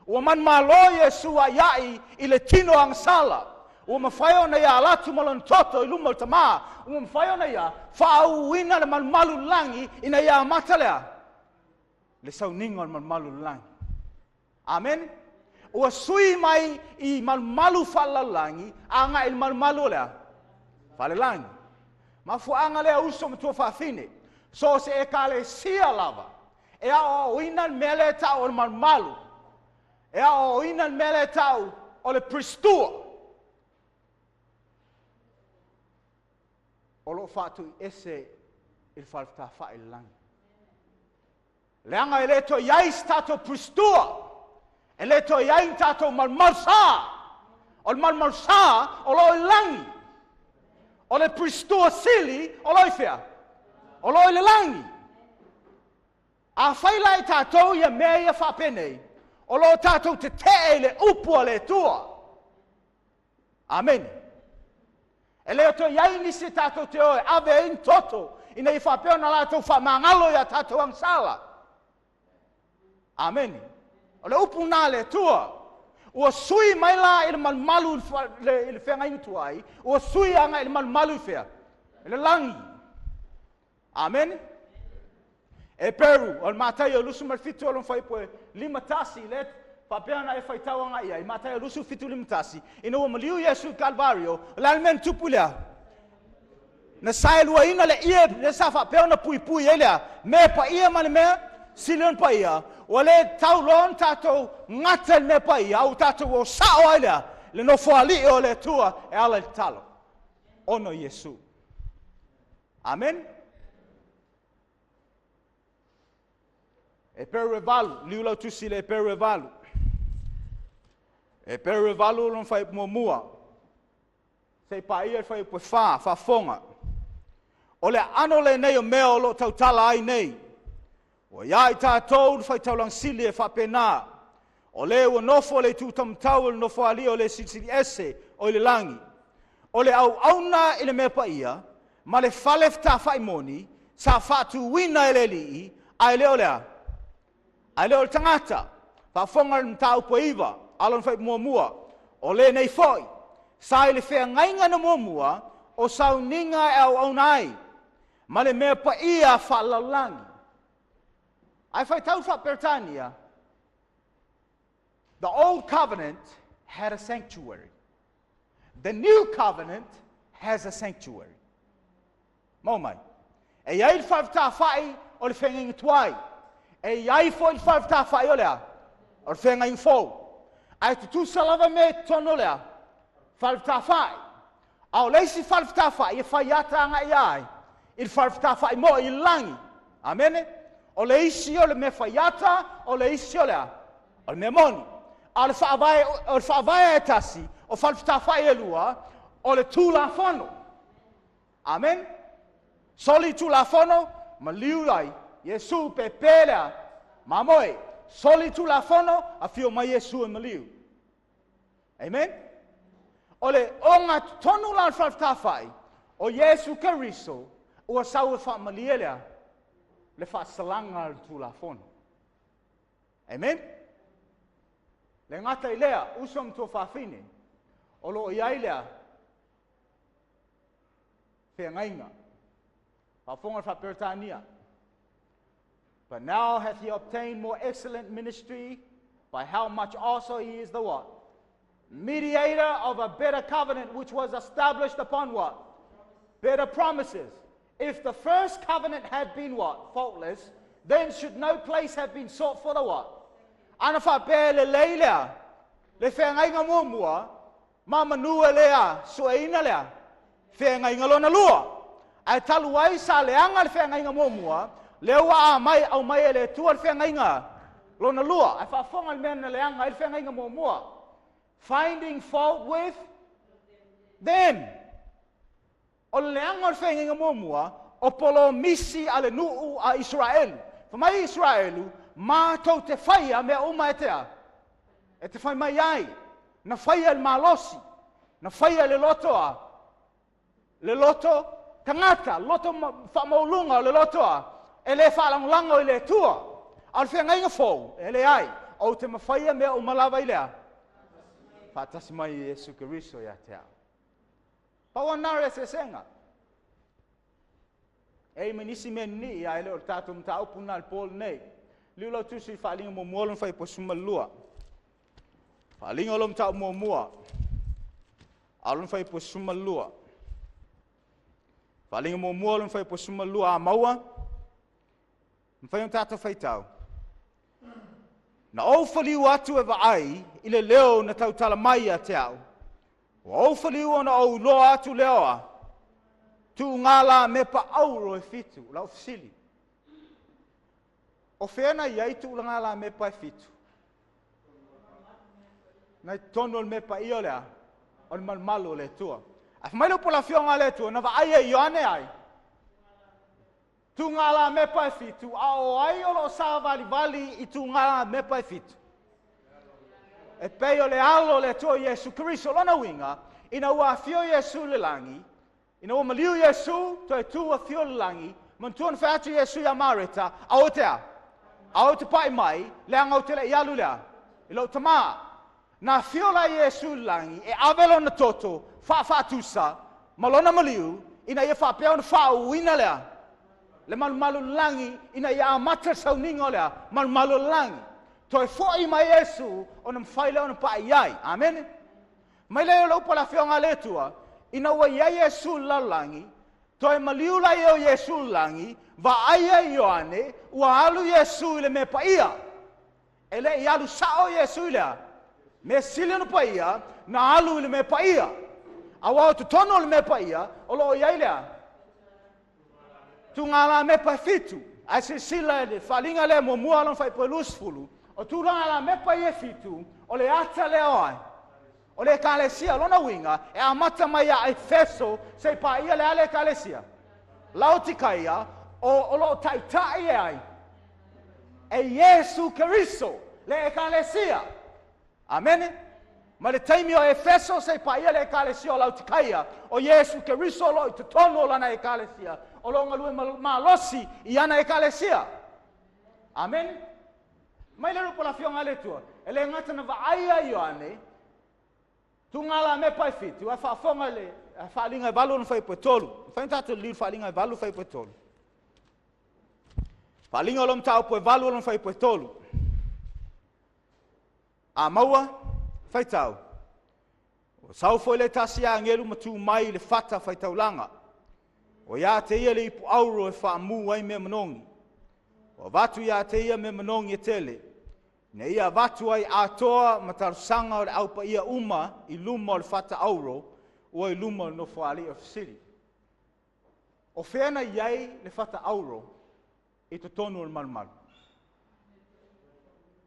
Ua manumalo Iesu aiai i le tino agasala. Ua mafai ona ia alatu ma lona toto i luma o le Tamā. Ua mafai ona ia faauuina le malumalu lagi ina ia amata lea, le sauniga o le malumalu lagi. Amen. Ua sui mai i malumalu faalelalolagi agai i le malumalu o lea falelagi. Mafuaaga lea uso ma tua faafine. So se ekalesia lava e aoaoina le mea lea tau o le malumalu, e aoaoina le mea lea tau o le pristua, o lo o faatuiese i le falefetafai i le lagi. Leaga e le toe i ai se tatou pusitua, e le toe i ai ni tatou malumalusā. O le malumalusā o lo o i le lagi. O le pusitua sili o lo o i fea? O lo o i le lagi. Afai la e tatou ia mea ia faapenei, o lo o tatou tetee i le upu a le Atua. Amene. E le toe i ai nisi tatou te o e ave ai ni toto ina ia faapea ona latou faamagalo ia tatou agasala. Amene. O le upu lena a le Atua. Ua sui mai la i le malumalu i le feagaiga tuai, ua sui agai i le malumalu i fea? I le lagi. Amene. Eperu, o le Mataio 27 o lona fuaiupu e 51, le faapea ona e faitau agai ai, Mataio 27:51, ina ua maliu Iesu i Kalvario, o le a le mea na tupu lea? Na saeluaina le ie le sa faapea ona puipui ai lea, mea paia ma le mea sili ona paia, ua le tau loa ona tatou gata i le mea paia, a ua tatou o sao ai lea, le nofoalii o le Atua e ala i le tatalo, ona o Iesu. Amen. Eperu e 8, liu lau tusi i le Eperu e 8. Eperu e 8 lona fuaiupu muamua. Se i paia le fuaiupu e 4, faafofoga. O le aano lenei o mea o lo o tautala ai nei. Ua ia i tatou le faitaulaga sili e faapena. O le ua nofo le itu taumatau o le nofoalii o le Silisili Ese o i le lagi. O le auauna i le mea paia ma le fale fetafai moni sa faatuina e le alii, ae le o lea. Ae le o le tagata. Faafofoga le mataupu e 9, alo na fai muamua. O lenei foi, sa i le feagaiga na muamua o sauniga e auauna ai, ma le mea paia faalelalolagi. Ae faitau faa-Peretania, the old covenant had a sanctuary. The new covenant has a sanctuary. Mau mai. E i ai le fale fetafai o le feagaiga tuai. E i ai foi le fale fetafai o lea, o le feagaiga fou. Ae tutusa lava mea i totonu o lea, fale fetafai. A o le isi fale fetafai e fai ata agai ai, i le fale fetafai moi i le lagi. Amene? O le isi o le mea fai ata, o le isi o lea, o le mea moni. A o le faavae e tasi, o fale fetafai e lua, o le Tulafono. Amen? Soli Tulafono, maliu ai, Iesu pepe lea, mamoe. Soli Tulafono, afio mai Iesu e maliu. Amen? O le oga totonu la o le fale fetafai, o Iesu Keriso, ua sau e faamalie lea, le faasalaga o le Tulafono. Amen? Le gata i lea, uso ma tuafafine, o lo o i ai lea, feagaiga. Faafofoga le faa-Peretania. But now hath he obtained more excellent ministry, by how much also he is the what? Mediator of a better covenant, which was established upon what? Better promises. If the first covenant had been what? Faultless, then should no place have been sought for the what? Ana faapea e lelei lea, le feagaiga muamua, ma manu e lea, sueina lea, feagaiga lona lua. Ae talu ai sa leaga le feagaiga muamua, lea ua a mai au mai e le Atua le feagaiga lona lua. Ae faafofoga le mea na leaga ai le feagaiga muamua. Finding fault with them. O le leaga o le feagaiga muamua, o polomisi a le nuu a Israelu. Fa mai Israelu, matou te faia mea uma e tea. E te fai mai ai. Na faia le malosi. Na faia le loto a. Le loto tagata, loto faamauluga o le loto a. E le faalagolago i le Atua. A o le feagaiga fou, e le ai. Ou te mafaia mea uma lava i lea. Faatasi mai Iesu Keriso ia te au. Pau ana le eseesega. E ma nisi mea ni a ele o le tatou mataupu na le po lenei. Liu lau tusi i Faaliga muamua lona fuaiupu 12. Faaliga o lo mataupu muamua. A lona fuaiupu 12. Faaliga muamua lona fuaiupu 12 a maua. Mafai ona tatou faitau. Na ou faliu atu e vaai i le leo na tautala mai ia te au. Ua ou faliu ona ou iloa atu lea oa. Tuuga la me pa auro e 7, lau fesili. O fea na i ai tulaga la mepa e fitu? Na i totonu o le mea paia o le a? O le malumalu o le Atua. Ae fai mai le upu a le Afioga a le Atua, na vaai e Ioane ai, tugala mepa e fitu, a o ai o lo o savalivali i tugala mepa e fitu? E pei o le alo o le Atua Iesu Keriso. Lona uiga, ina ua afio Iesu i le lagi, ina ua maliu Iesu, toe tu afio i le lagi, manatua na fai atu Iesu ia Mareta, aua te a? Aua te pai mai, leaga ou te le i alu lea, i lou tamā. Na afio la Iesu i le lagi, e ave lona toto, faafaatusa, ma lona maliu, ina ia faapea ona faauuina lea, le malumalu o le lagi, ina ia amata le sauniga o lea, malumalu o le lagi. Toe foi mai Iesu, ona mafai lea ona pai ai. Amene. Mai lea o le upu a le Afioga a le Atua, ina ua i ai Iesu i le lalolagi, toe maliu la ia o Iesu i le lagi, vaai ai Ioane, ua alu Iesu i le mea paia. E le i alu sao Iesu i lea. Mea sili ona paia, na alu i le mea paia. Aua o totonu o le mea paia, o lo o i ai lea. Tugala mepa e fitu. Ae silasila i le faaaliga lea muamua lona fuaiupu e 20, o tulaga la mepa ia e fitu, o le ata lea o ai? O le ekalesia, lona uiga, e amata mai ia Efeso, seia paia le a le ekalesia? Laotikaia, o lo o taitai e ai? E Iesu Keriso, le ekalesia. Amene? Ma le taimi o Efeso seia paia le ekalesia o Laotikaia, o Iesu Keriso o lo o i totonu o lana ekalesia, o lo o galue malosi i ana ekalesia. Amene? Mai le upu a le Afioga a le Atua, e le gata na vaai ai Ioane, tugala mepa e fitu, ae faafofoga i le faaaliga e 8 ona fuaiupu e 3. Mafai ona tatou liliu i le faaaliga e 8 fuaiupu e 3. Faaaliga o le mataupu e 8 ona fuaiupu e 3. A maua, faitau. Ua sau foi le tasi agelu ma tu mai i le fata faitaulaga. O ia te ia le ipu auro e faamu ai mea manogi. Ua avatu ia te ia mea manogi e tele, ina ia avatu ai atoa ma talosaga o le aupaia uma i luma o le fata auro, ua i luma o le nofoalii o fesili. O fea na i ai le fata auro i totonu o le malumalu?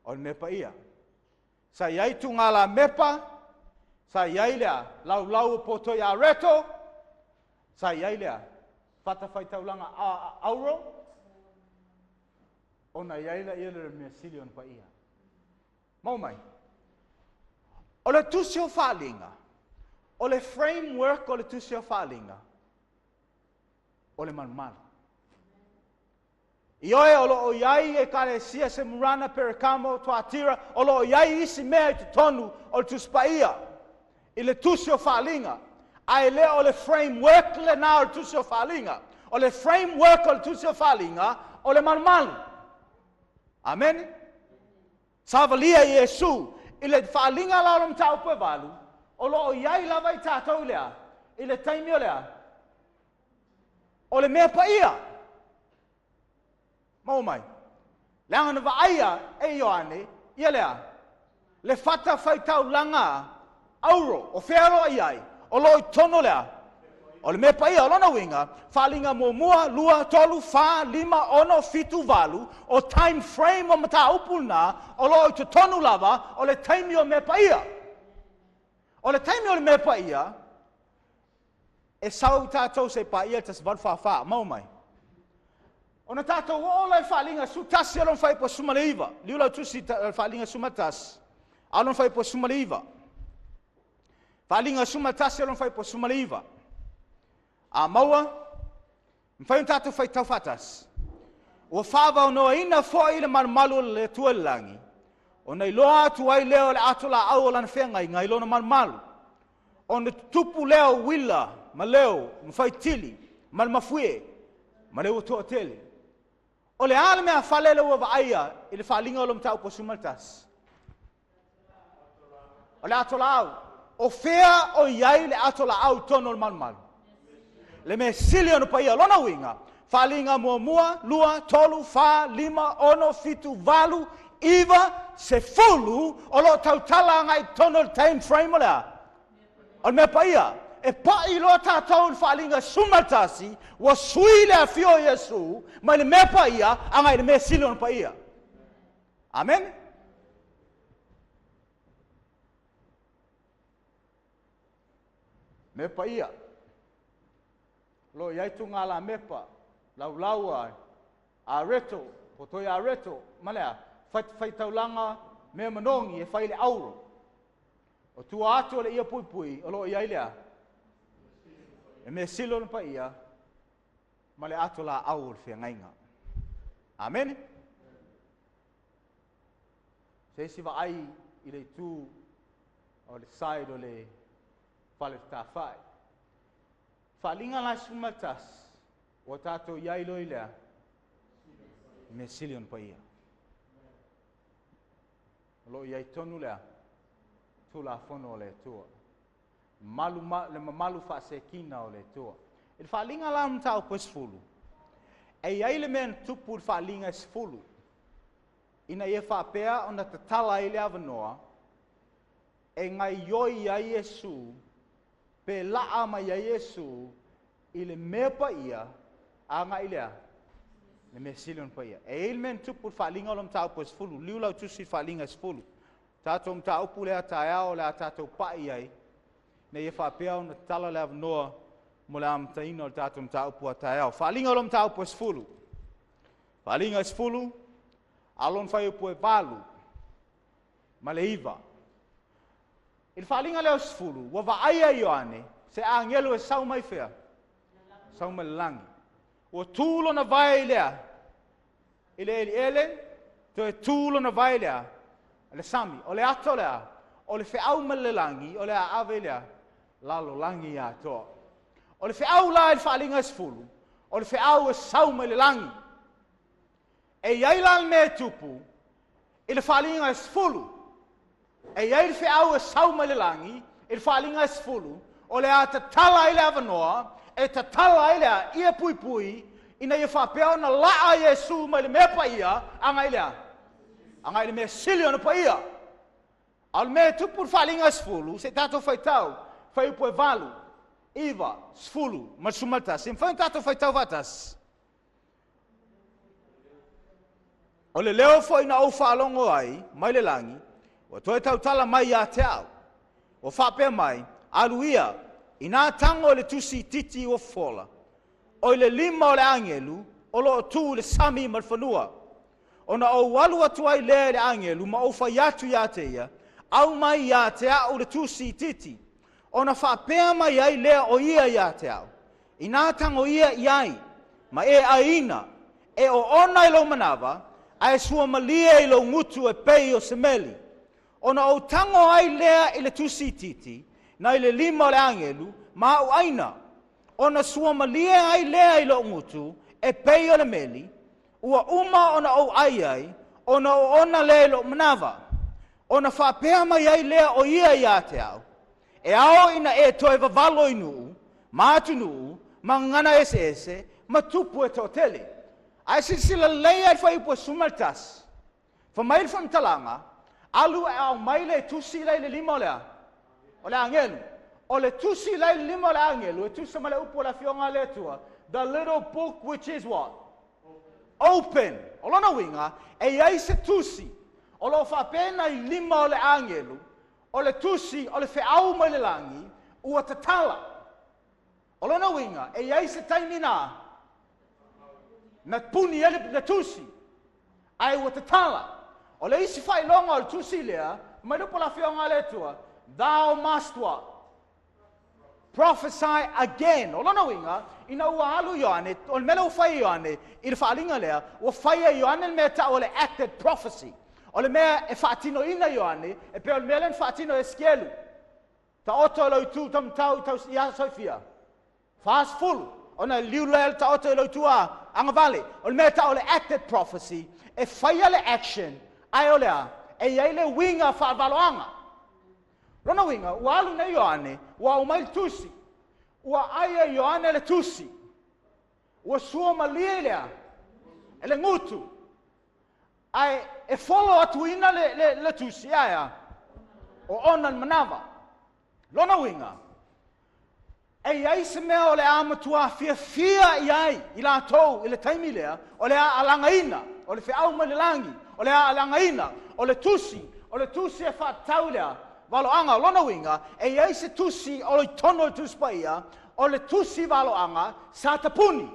O le mea paia. Sa i ai tugala mepa, sa i ai lea laulau o poto i areto, sa i ai lea fata faitaulaga auro, ona i ai la ia le mea sili ona paia. Mau mai. O le tusi o faaaliga, o le framework o le tusi o faaaliga, o le malumalu. I oe o lo o i ai ekalesia Semurana, Perekamo, Tuatira, o lo o i ai isi mea i totonu o le tusi paia, i le tusi o faaaliga. Ae le o le framework lena o le tusi o faaaliga. O le framework o le tusi o faaaliga, o le malumalu. Amen. Savalia Iesu i le faaaliga la o le mataupu e 8, o lo o i ai lava i tatou lea, i le taimi o lea, o le mea paia. Mau mai. Leaga na vaaia e Ioane, ia lea, le fata faitaulaga auro, o fea lo i ai, o lo o i totonu lea, o le mea paia, o lona uiga, faaaliga muamua, 2, 3, 4, 5, 6, 7, 8, o time frame o mataupu na, o lo o i totonu lava, o le taimi o mea paia. O le taimi o le mea paia, e sau tatou se paia le 1844, mau mai. Ona tatou oo la i faaaliga 11 lona fuaiupu 19, liu lau tusi faaaliga 11, a lona fuaiupu 19. Faaaliga 11 lona fuaiupu 19. A maua, mafai ona tatou faitau faatasi. Ua faavaonoaina foi le malumalu o le Atua i le lagi, ona iloa atu ai lea o le atolaau o lana feagaiga i lona malumalu. Ona tutupu lea o uila ma leo, ma faitili, ma le mafuie, ma le ua toatele. O le a le mea fale le ua vaaia i le faaaliga o le mataupu 11. O le atolaau. O fea o i ai le atolaau i totonu o le malumalu? Le mea sili ona paia lona uiga, faaaliga muamua, 2, 3, 4, 5, 6, 7, 8, 9, 10, o lo o tautala agai i totonu o le time frame o le a? O le mea paia. E pai loa tatou i le faaaliga 11, ua sui le afio o Iesu mai le mea paia agai i le mea sili ona paia. Amene. Mepa ia. Lo iai tunga la mepa, laulaua, areto, potoi areto, malea, faitaulanga, mea manongi e fai le auro. O tua atu o le ia pui pui, o lo iai lea. E mea silo na pa ia, ma le ato la au o le feagaiga. Amene. Se isi vaai i le itu o le side o le fale tafai. Faaaliga la 11, ua tatou iai loa i lea, mea sili ona paia. O lo o iai tonu lea, Tulafono o le Atua. Malu ma, le mamalu faasekina o le Atua. I le faaaliga la mataupu e 10, e iai le mea na tupu i le faaaliga e 10, ina ia faapea ona tatala ai le avanoa, e gaioi ai Iesu, pe laa mai ai Iesu, i le mea paia, agai lea, le mea sili ona paia. E iai le mea na tupu i le faaaliga o le mataupu e 10, liu lau tusi i le faaaliga e 10. Tatou mataupu lea taeao o le a tatou pai ai, ina ia faapea ona tatala le avanoa mo le amataina o le tatou mataupu a taeao. Faaaliga o le mataupu e 10. Faaaliga e 10, a lona fuaiupu e 8 ma le 9. I le faaaliga lea o 10, ua vaaia Ioane, se agelu e sau mai fea? Sau mai le lagi. Ua tu lona vae i lea, i le eliele, toe tu lona vae lea, le sami. O le ato lea, o le feau mai le lagi, o le a ave lea, lalolagi atoa. O le feau la i le faaaliga e 10, o le feau e sau mai le lagi. E iai la le mea e tupu, i le faaaliga e 10, e iai le feau e sau mai le lagi, i le faaaliga e 10, o le a tatala ai le avanoa, e tatala ai lea, ia puipui, ina ia faapea ona laa Iesu mai le mea paia, agai lea, agai le mea sili ona paia. A o le mea e tupu le faaaliga e 10, se tatou faitau, fuaiupu e 8, 9, 10, ma le 11. E mafai ona tatou faitau faatasi. O le leo foi na ou faalogo ai mai le lagi, ua toe tautala mai ia te au. Ua faapea mai, alu ia, ina tago i le tusi itiiti ua fofola, o i le lima o le agelu, o lo o tu i le sami ma le fanua. Ona ou alu atu ai lea i le agelu ma ou fai atu ia te ia, au mai ia te au le tusi itiiti. Ona faapea mai ai lea o ia ia te au, ina tago ia i ai, ma e aina, e oona i lou manava, ae suamalie i lou gutu e pei o se meli. Ona ou tago ai lea i le tusi itiiti, nai le lima o le agelu, ma au aina. Ona suamalie ai lea i lou gutu, e pei o le meli, ua uma ona ou ai ai, ona oona lea i lou manava. Ona faapea mai ai lea o ia ia te au, e ao ina e toe vavalo i nuu, ma atunuu, ma gagana eseese, ma tupu e toatele. Ae silasila lelei ai fuaiupu e 11. Fa mai le faamatalaga, alu e au mai le tusi lea i le lima o le a? O le agelu. O le tusi lea i le lima o le agelu, e tusa ma le upu o le afioga a le Atua. The little book which is what? Open. O lona uiga, e iai se tusi, o lo o faapena i lima o le agelu, o le tusi o le feau mai le lagi, ua tatala. O lona uiga, e iai se taimi na, na puni ai le tusi, ae ua tatala. O le isi faailoga o le tusi lea, mai le upu o le afioga a le Atua, thou must what? Prophesy again. O lona uiga, ina ua alu Ioane, o le mea lea ua fai e Ioane, i le faaaliga lea, ua fai e Ioane le mea tau o le acted prophecy. O le mea e faatinoina Ioane, e pei o le mea lea na faatino e Esikielu. Taoto e lou itu tamatau i tau ia soifia. 40. Ona liu lea le taoto e lou itu a agavale. O le mea tau o le acted prophecy, e faia le action, ae o lea, e iai le uiga faavaloaga. Lona uiga, ua alu nei Ioane, ua aumai le tusi. Ua ai e Ioane le tusi. Ua sua malie lea, e le gutu. Ae e follow atuina le tusi, ae o ona le manava. Lona uiga, e iai se mea o le a matua fiafia i ai, i latou, i le taimi lea, o le a alagaina, o le feau mai le lagi, O le a alagaina, o le tusi, o le tusi e faatatau i le a? Valoaga. O lona uiga, e i ai se tusi o i totonu o le Tusi Paia, o le tusi valoaga sa tapuni.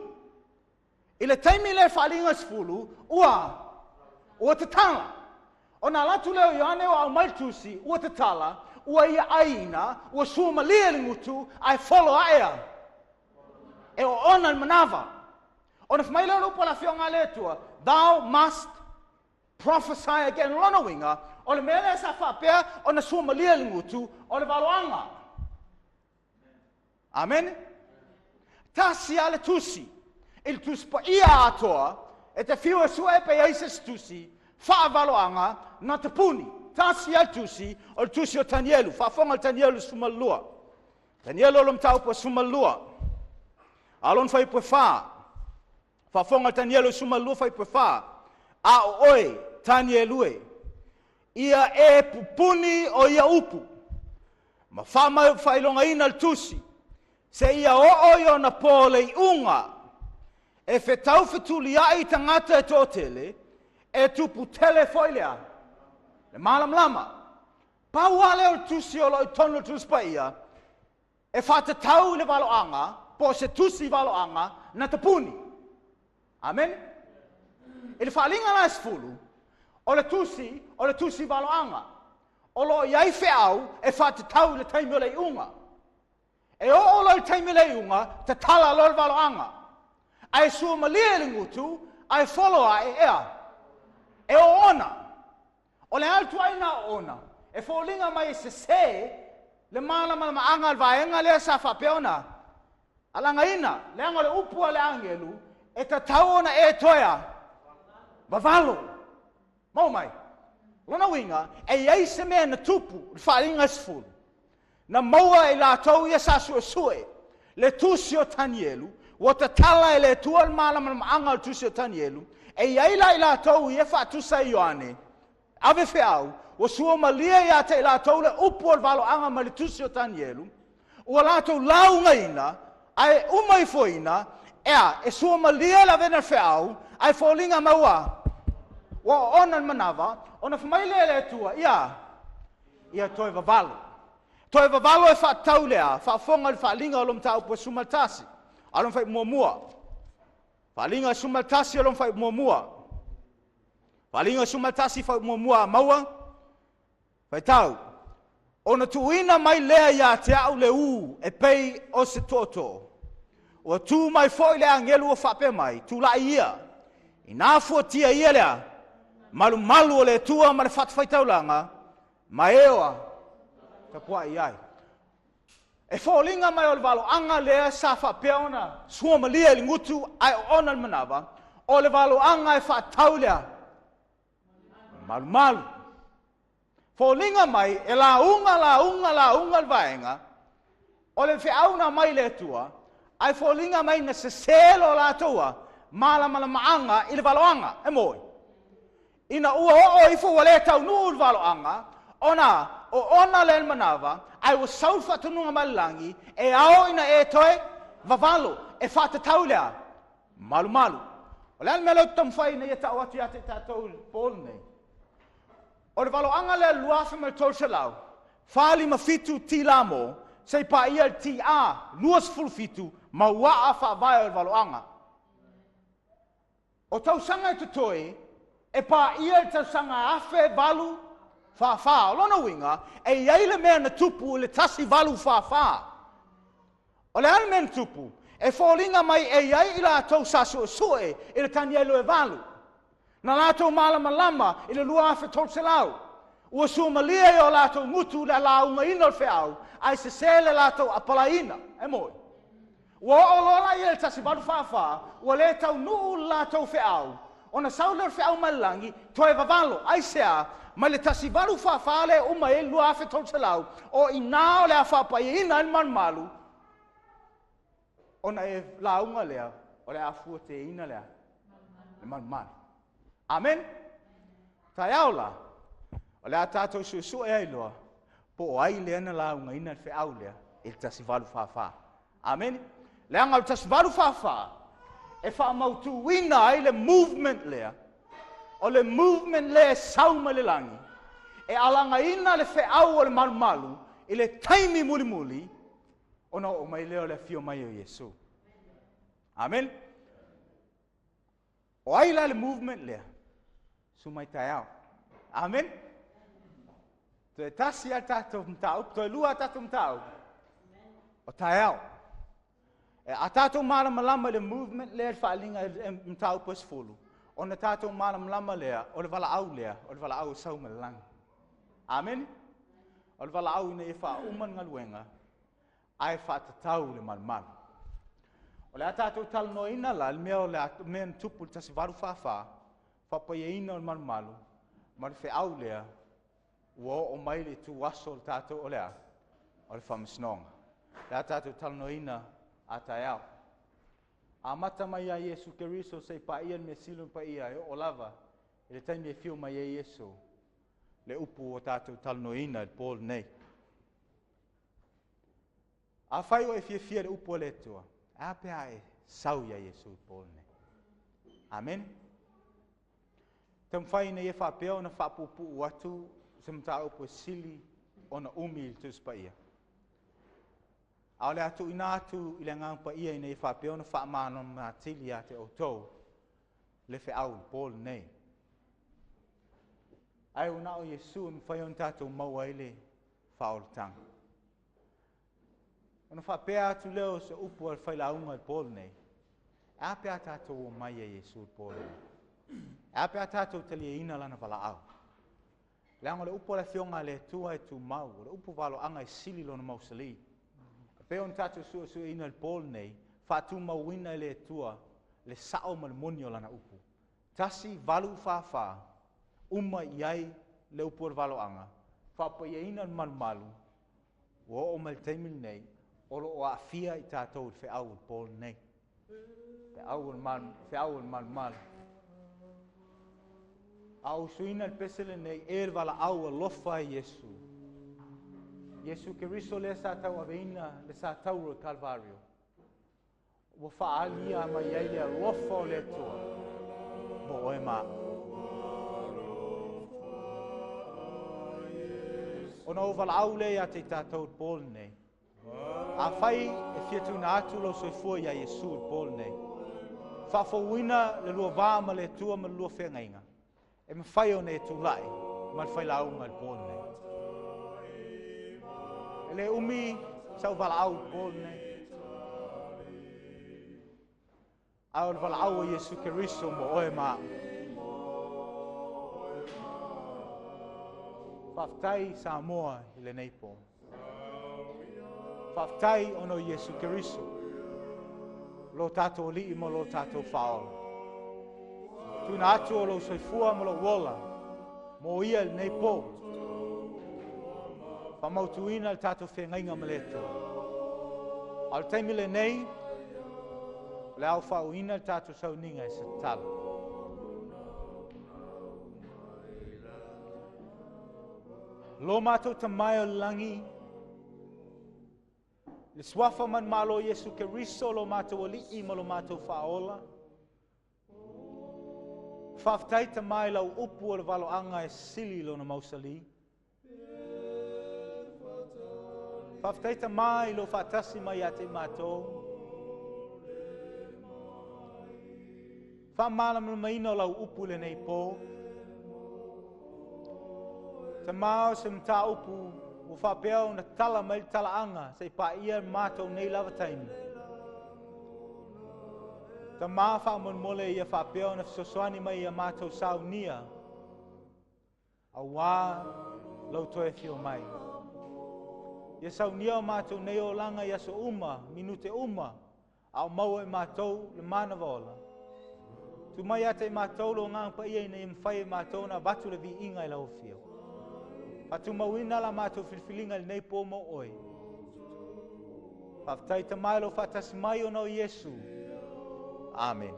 I le taimi lea e faaliga 10, ua, ua tatala. Ona alu atu lea o Ioane ua aumai le tusi, ua tatala, ua ia aiina, ua suamalie le gutu, ae folo ae a. E oona le manava. Ona fai mai lea o le upu a le Afioga a le Atua, thou must prophesy again. O lona uiga, o le mea lea sa faapea ona suamalie le gutu, o le valoaga. Amene. Tasi lava le tusi, i le Tusi Paia atoa, e te fiu e sue pe i ai se isi tusi, faavaloaga na tapuni. Tasi lava le tusi, o le tusi o Tanielu, faafofoga le Tanielu 12. Tanielu o le mataupu e 12. A o lona fuaiupu e 4. Faafofoga le Tanielu 12 fuaiupu e 4. A o oe, Tanielu e, ia e pupuni o ia upu, ma faamau faailogaina le tusi, seia oo i ona po le iuga, e fetau fetuliai tagata e toatele, e tupu tele foi lea, le malamalama. Pau lava lea o le tusi o lo o i totonu o le Tusi Paia, e faatatau i le valoaga, po o se tusi valoaga na tapuni. Amene. I le faaliga la e 10, o le tusi, o le tusi valoaga. O lo o i ai feau e faatatau i le taimi o le iuga. E oo loa i le taimi o le iuga, tatala loa le valoaga. Ae suamalie le gutu, ae folo ae ea. E oona. O le a le tuuaiga oona, e foliga mai e sese le malamalamaaga o le vaega lea sa faapea ona alagaina, leaga o le upu a le agelu, e tatau ona e toe a vavalo. Maua mai? Lona uiga, e i ai se mea na tupu i le faaliga 10, na maua e i latou ia sa suesue le tusi o Tanielu, ua tatala e le Atua le malamalamaaga o le tusi o Tanielu, e i ai la i latou ia faatusa e Ioane, ave feau, ua suamalie ia te i latou le upu o le valoaga mai le tusi o Tanielu, ua latou laugaina, ae uma ifoina, ea, e suamalie le avena feau, ae foliga mai ua, ua oona le manava, ona fai mai lea e le Atua, ia, ia toe vavalo. Toe vavalo e faatatau lea, faafofoga i le faaliga o lo mataupu e 11. A lo fai muamua. Faaliga 11 o lo fai muamua. Faaliga 11 fai muamua a maua. Faitau. Ona tuuina mai lea ia te au le ū e pei o se tootoo. Ua tu mai foi le agelu ua faapea mai, tulai ia. Ina fuatia ia lea, malumalu o le Atua ma le fatafaitaulaga, ma e oa tapuai ai. E foliga mai o le valoaga lea sa faapea ona suamalie i le gutu ae oona le manava, o le valoaga e faatatau lea, malumalu. Foliga mai e lauga, lauga, lauga le vaega, o le feau na mai le Atua, ae foliga mai na sese lo latou a malamalamaaga i le valoaga, e moi. Ina ua oo ifo ua le taunuu le valoaga, ona oona lea le manava, ae ua sau le faatonuga mai le lagi, e ao ina e toe vavalo, e faatatau lea, malumalu. O le a le mea lea ou te taumafai ina ia tau atu ia te tatou i le po lenei? O le valoaga lea 2300, 457 tilamo, sei paia le TA 27, mauaa faavae o le valoaga. O tausaga e totoe, e paia le tausaga 1844. O lona uiga, e i ai le mea na tupu i le 1844. O le a le mea na tupu? E foliga mai e i ai i latou sa suesue i le Tanielu e 8. Na latou malamalama i le 2300. Ua suamalie i o latou gutu le laugaina o le feau, ae sese le latou apalaiina. E moi. Ua oo loa la ia le 1844, ua le taunuu le latou feau, ona sau lea o le feau mai le lagi, toe vavalo, aisea, mai le 1844 le uma ai le 2300, o ina o le a faapaiaina ai le malumalu, ona e lauga lea, o le a fuateina lea, le malumalu. Amen. Taeao la, o le a tatou suesue ai loa, po o ai lea na laugaina le feau lea i le 1844. Amen. Leaga o le 1844, e faamautuina ai le movement lea, O le movement lea e sau mai le lagi e alagaina le feau o le malumalu i le taimi mulimuli ona oo mai lea o le afio mai o Iesu. Amen. O ai la le movement lea? Su mai taeao. Amen. Toe tasi a tatou mataupu, toe lua a tatou mataupu. O taeao. E a tatou malamalama i le movement lea i le faaaliga i le mataupu e 10, ona tatou malamalama lea, o le valaau lea, o le valaau e sau mai le lagi. Amen. O le valaau ina ia faauma le galuega, ae faatatau le malumalu. O le a tatou talanoaina la, le mea o le mea na tupu i le 1844, faapaiaina o le malumalu, ma le feau lea, ua oo mai le itu aso o le tatou o le a, o le faamasinoga. Le a tatou talanoaina a taeao. Amata mai ia Iesu Keriso seia paia le measili ona paia e oo lava i le taimi e fiu mai ai Iesu le upu ua tatou talanoaina i le po lenei. Afai o e fiafia i le upu a le Atua, e a pe a e sau ia Iesu i le po lenei. Amen. Taumafai ina ia faapea ona faapuupuu atu se mataupu e sili ona umi i le Tusi Paia. A o le a tuuina atu i le Agaga Paia ina ia faapea ona faamalamalama atili ia te outou le feau i le po lenei. Ae ua na o Iesu e mafai ona tatou maua ai le faaolataga. Ona faapea atu lea o se upu a le failauga i le po lenei, e a pe a tatou omai ia Iesu i le po lenei? E a pe a tatou taliaina lana valaau? Leaga o le upu a le Afioga a le Atua e tumau, o le upu valoaga e sili lona mausali. E pei ona tatou suesueina i le po lenei, faatumauina e le Atua le sao ma le moni o lana upu. 1844, uma i ai le upu o le valoaga, faapaiaina le malumalu, ua oo mai le taimi lenei, o lo o aafia i tatou i le feau o le po lenei. Feau o le feau o le malumalu. A o usuina le pese lenei e le valaau alofa e Iesu. Iesu Keriso lea sa tauaveina le sa tauro i Kalvario. Ua faaalia mai ai le alofa o le Atua mo oe ma au. Ona ou valaau lea ia te i tatou i le po lenei. Afai e fia tuuina atu lou soifua ia Iesu i le po lenei, faafouina le lua va ma le Atua ma le lua feagaiga, e mafai ona e tulai ma le failauga i le po lenei. E le umi sau valaau i le po lenei, a o le valaau a Iesu Keriso mo oe ma au. Faafetai Samoa i lenei po. Faafetai ona o Iesu Keriso, lo tatou Alii ma lo tatou Faaola. Tuuina atu o lou soifua ma lou ola mo ia i lenei po. Faamautuina le tatou feagaiga ma le Atua. A o le taimi lenei, o le a faauuina le tatou sauniga i se tatalo. Lo matou Tama e o le lagi, le suafa manumalo o Iesu Keriso lo matou Alii ma lo matou Faaola, faafetai Tama i lau upu o le valoaga e sili lona mausali. Faafetai Tama i lou faatasi mai ia te matou. Faamalamalamaina o lau upu i lenei po. Tama o se mataupu ua faapea ona tala mai le talaaga seia paia le matou nei lava taimi. Tama faamolemole ia faapea ona fesoasoani mai ia matou saunia auā lau toe afio mai. Ia saunia o matou nei olaga i aso uma, minute uma, a o maua e matou le manava ola. Tu mai ia te i matou lo Agaga Paia ina ia mafai e matou ona avatu le viiga i lau afio. Faatumauina la matou filifiliga i lenei po mo oe. Faafetai Tama i lou faatasi mai ona o Iesu. Amen.